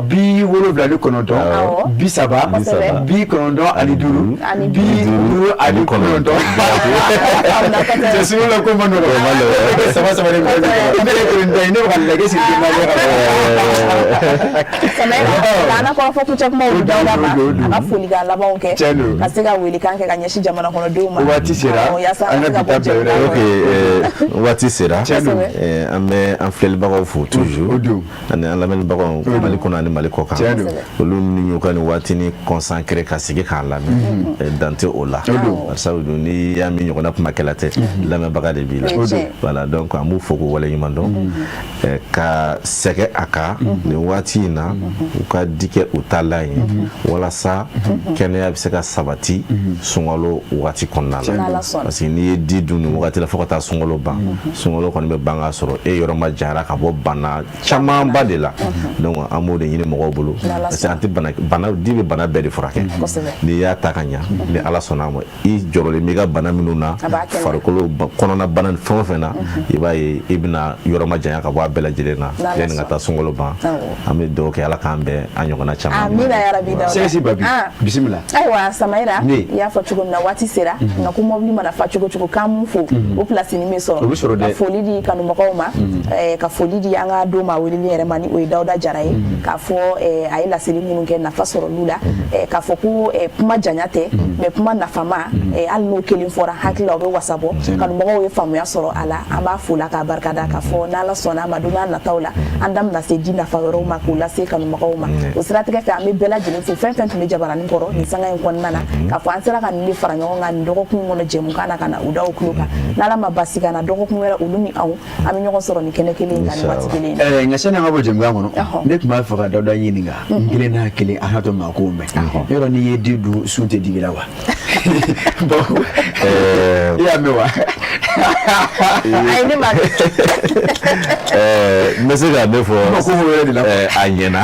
79 30 95 59. Cɛ, sunkalo la ko ma nɔgɔn. Saba saba de bɛ ne yɛrɛ kɔni ta ye, ne bɛ ka lajɛ sigi den naani kan. K'an kɔrɔfɔ kuncɛ kumaw di Dawuda ma, a ka folikan labanw kɛ, ka se ka welekan kɛ ka ɲɛsin jamana kɔnɔdenw ma. Waati sera an ka bi ta bila yɔrɔ. Ok, waati sera, an bɛ an filɛlibagaw fo toujours ani an lamɛnnibagaw Mali kɔnɔ ani Mali kɔ kan, olu minnu y'u ka nin waatinin consacré ka sigi k'an lamɛn, dan tɛ o la, barisabu dun n'i y'a min ɲɔgɔnna kumakɛla tɛ, lamɛnbaga de b'i la. Voilà, donc an b'u fo k'u waleɲuman dɔn, ka sɛgɛ a kan nin waati in na, u ka di kɛ u taalan ye walasa kɛnɛya bɛ se ka sabati sunkalo waati kɔnɔna la, parce que n'i ye di dun nin wagati la fo ka taa sunkalo ban, sunkalo kɔni bɛ ban k'a sɔrɔ e yɔrɔ ma janyara ka bɔ bana camanba de la. Donc an b'o de ɲini mɔgɔw bolo, parce que an tɛ bana di bɛ bana bɛɛ de furakɛ. N'i y'a ta ka ɲa, ni Ala sɔnna a ma, i jɔrɔlen b'i ka bana minnu na, farikolo kɔnɔna bana fɛn o fɛn na, i b'a ye i bɛna yɔrɔ ma janya ka bɔ a bɛɛ lajɛlen na yanni ka taa sunkalo ban. An bɛ dugawu kɛ, Ala k'an bɛn a ɲɔgɔnna caman. Amina yarabi. Dawuda. Sɛgɛsi Babi, bisimila. Ayiwa Samayira, i y'a fɔ cogo min na, waati sera, nka ko mobili mana fa cogo cogo, k'an mun fo o place ni bɛ sɔrɔ, ka foli di kanubagaw ma, ka foli di an ka don maa weleli yɛrɛ ma, ni o ye Dawuda Jara ye, k'a fɔ a ye laseli minnu kɛ, nafa sɔrɔ la, k'a fɔ ko kuma janya tɛ, mais kuma nafama, hali n'o kelen fɔra, hakili la o bɛ wasa bɔ, kanubagaw ye faamuya sɔrɔ a la. An b'a fo la k'a barikada, k'a fɔ n'Ala sɔnna a ma, don n'a nataw la, an da bɛna se di nafa wɛrɛw ma k'o lase kanubagaw ma. O siratigɛ fɛ, an bɛ bɛɛ lajɛlen fo, fɛn fɛn tun bɛ jabaranin kɔrɔ nin sanga in kɔnɔna na, k'a fɔ an sera ka nin de fara ɲɔgɔn kan nin dɔgɔkun kɔnɔ jɛmukan na, ka na u da o tulo kan. N'Ala ma basi ka na, dɔgɔkun wɛrɛ olu ni anw an bɛ ɲɔgɔn sɔrɔ nin kɛnɛ kelen in kan nin waati kelen in na. Nka sani an ka bɔ jɛmukan kɔnɔ, ne tun b'a fɛ ka Dawuda ɲininka n kelen n'a kelen, a n'a to maa kow mɛn yɔrɔ, n'i ye di dun, sun tɛ digi la wa? I y'a mɛn wa? Ayi, ne m'a mɛn. N bɛ se ka min fɔ, a ɲɛna,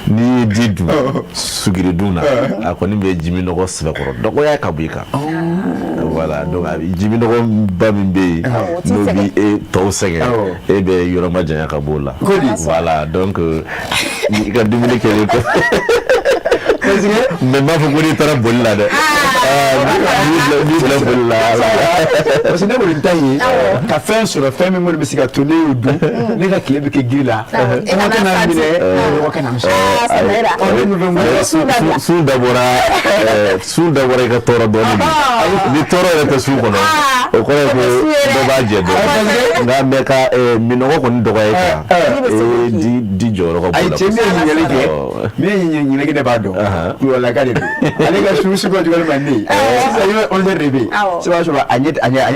n'i ye di dun sugiri dun na, a kɔni bɛ jiminɔgɔ sɛbɛkɔrɔ dɔgɔya ka bɔ i kan. Voilà, donc jiminɔgɔ ba min bɛ yen, n'o bɛ e tɔw sɛgɛn, e bɛ yɔrɔ ma janya ka b'o la. Voilà, donc i ka dumuni kɛlen kɔ, mais n b'a fɔ ko n'i taara boli la dɛ, n'i bila boli la. Parce que ne kɔni ta ye ka fɛn sɔrɔ, fɛn min kɔni bɛ se ka to ne y'o dun, ne ka tile bɛ kɛ giri la, kɔngɔ kana n minɛ, mɔgɔ kana n sɔrɔ. Sun dabɔra i ka tɔɔrɔ dɔɔnin de, ni tɔɔrɔ yɛrɛ tɛ sun kɔnɔ, o kɔrɔ ye ko dɔ b'a jɛ dɔɔnin, nka mais ka minɔgɔ kɔni dɔgɔya i kan, di jɔyɔrɔ ka bon la. Ayi cɛ, min ye ɲininkali kɛ, min ye ɲininkali kɛ, ne b'a dɔn Kulubalilaka de don, ale ka sun sugu jugu ma ne ye sisan, i bɛ 11 heures de bɛ yen, sisan b'a sɔrɔ a ɲɛ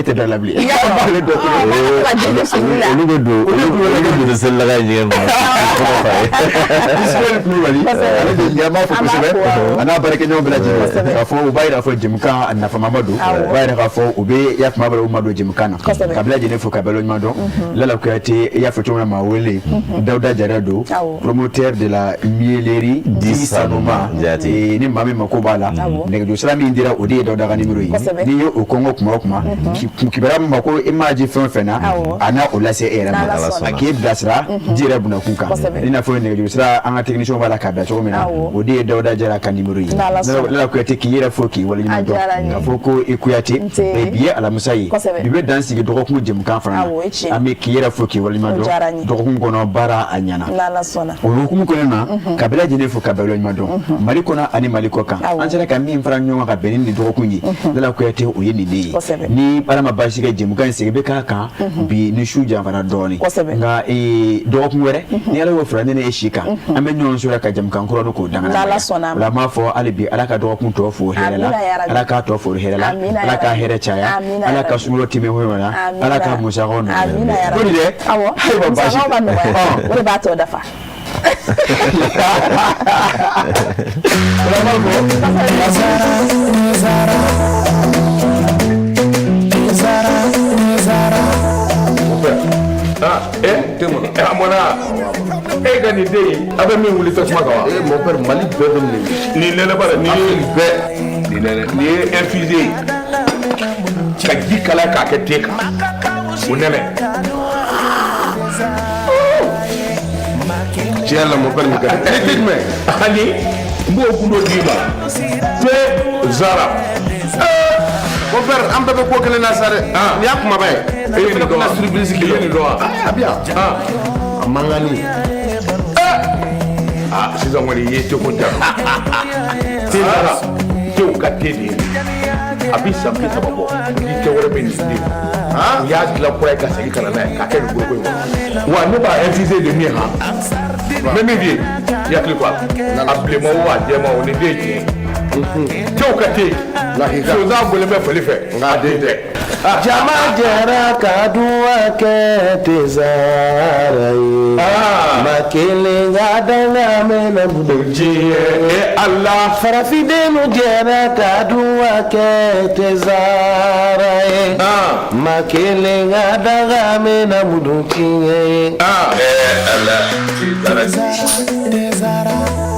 tɛ da la bilen. Olu bɛ don, olu bɛ don selidaga in ɲɛgɛn kɔnɔ. Ismaël Kulubali, ale de ɲɛ, an b'a fɔ kosɛbɛ, a n'a baarakɛɲɔgɔn bɛɛ lajɛlen, k'a fɔ u b'a yira fɔ jɛmukan a nafamaba don, u b'a yira k'a fɔ u bɛ i y'a kuma bɛɛ u ma don jɛmukan na, ka bɛɛ lajɛlen fo ka bɛɛ ɲuman dɔn. Lala Kuyate, i y'a fɔ cogo min na, maa wele Dawuda Jara don, promoteur de la miellerie di Sanuma, ni maa maa min mako b'a la, nɛgɛjuru sira min dira, o de ye Dawuda ka numéro ye. N'i ye o kɔngɔ kuma o kuma, kibaruya min mako image fɛn o fɛn na, a n'a o lase e yɛrɛ ma, a k'e bilasira di yɛrɛ bunakun kan. I n'a fɔ nɛgɛjuru sira, an ka technicien b'a la k'a bila cogo min na, o de ye Dawuda Jara ka numéro ye. Lala Kuyate, k'i yɛrɛ fo k'i waleɲuman dɔn, k'a fɔ ko i Kuyate. Bi ye alamisa ye, bi bɛ dan sigi dɔgɔkun jɛmukan fana na. An bɛ k'i yɛrɛ fo k'i waleɲuman dɔn. Dɔgɔkun kɔnɔ baara a ɲɛna. O hukumu kɔnɔna na, ka bɛɛ lajɛlen fo ka bɛɛ waleɲuman dɔn, Mali kɔnɔ ani Mali kɔ kan. An sera ka min fara ɲɔgɔn kan ka bɛn ni nin dɔgɔkun ye, Lala Kuyate, o ye nin de ye. Ni Ala ma baasi kɛ, jɛmukan in segin bɛ k'a kan bi ni su janfara dɔɔnin, nka dɔgɔkun wɛrɛ, ni Ala y'o fara ne ni e si kan, an bɛ ɲɔgɔn sɔrɔ ka jɛmukan kura k'o dangana. O la, an b'a fɔ hali bi, Ala ka dɔgɔkun tɔ fo hɛrɛ la, Ala k'a tɔ fo hɛrɛ la, Ala ka hɛrɛ caya, Ala ka sunkalo tɛmɛ hɔrɔn la, Ala ka musakaw nɔgɔya. Ko nin dɛ, ayiwa, baasi tɛ, o de b'a tɔ dafa. A mɔna e ka nin den in, a bɛ min wuli tasuma kan wa? Eh mon père, Mali bɛɛ bɛ nin. Nin nɛnɛ ba nin ye bɛɛ, nin nɛnɛ, nin ye infusé ye ka ji kalaya k'a kɛ te kan, o nɛnɛ. Tiɲɛ yɛrɛ la, mon père, nin ka di. Ne tɛ jumɛn ani n b'o gundo d'i ma te Zara. Mon père, an bɛɛ bɛ ko kelen na sa dɛ. Nin y'a kumaba ye. E ye nin dɔn wa? Surprise. E ye nin dɔn wa? A bɛ yan. A mankanni. Aa, sisan kɔni i ye teko ja. Te Zara, tew ka te de ye. A bɛ san 30 bɔ, ni tɛ wɛrɛ bɛ nin den. U y'a dilan kura ye ka segin ka na n'a ye k'a kɛ nin foroko in kɔnɔ. Wa ne b'a infusé de min han. N bɛ min f'i ye, i hakili to a la. A bilenman o, a jɛman o, nin den ye tiɲɛ ye. Tew ka te. Sonsan bɔlen bɛ fali fɛ, nka a den tɛ. Jama jɛra ka duwa kɛ Tezara ye. Ma kelen ka danga mɛnɛ diɲɛ e Ala. Farafindenw jɛra ka duwa kɛ Tezara ye. Ma kelen ka danga mɛnɛ tiɲɛ ye. Ala, Tezara. Tezara.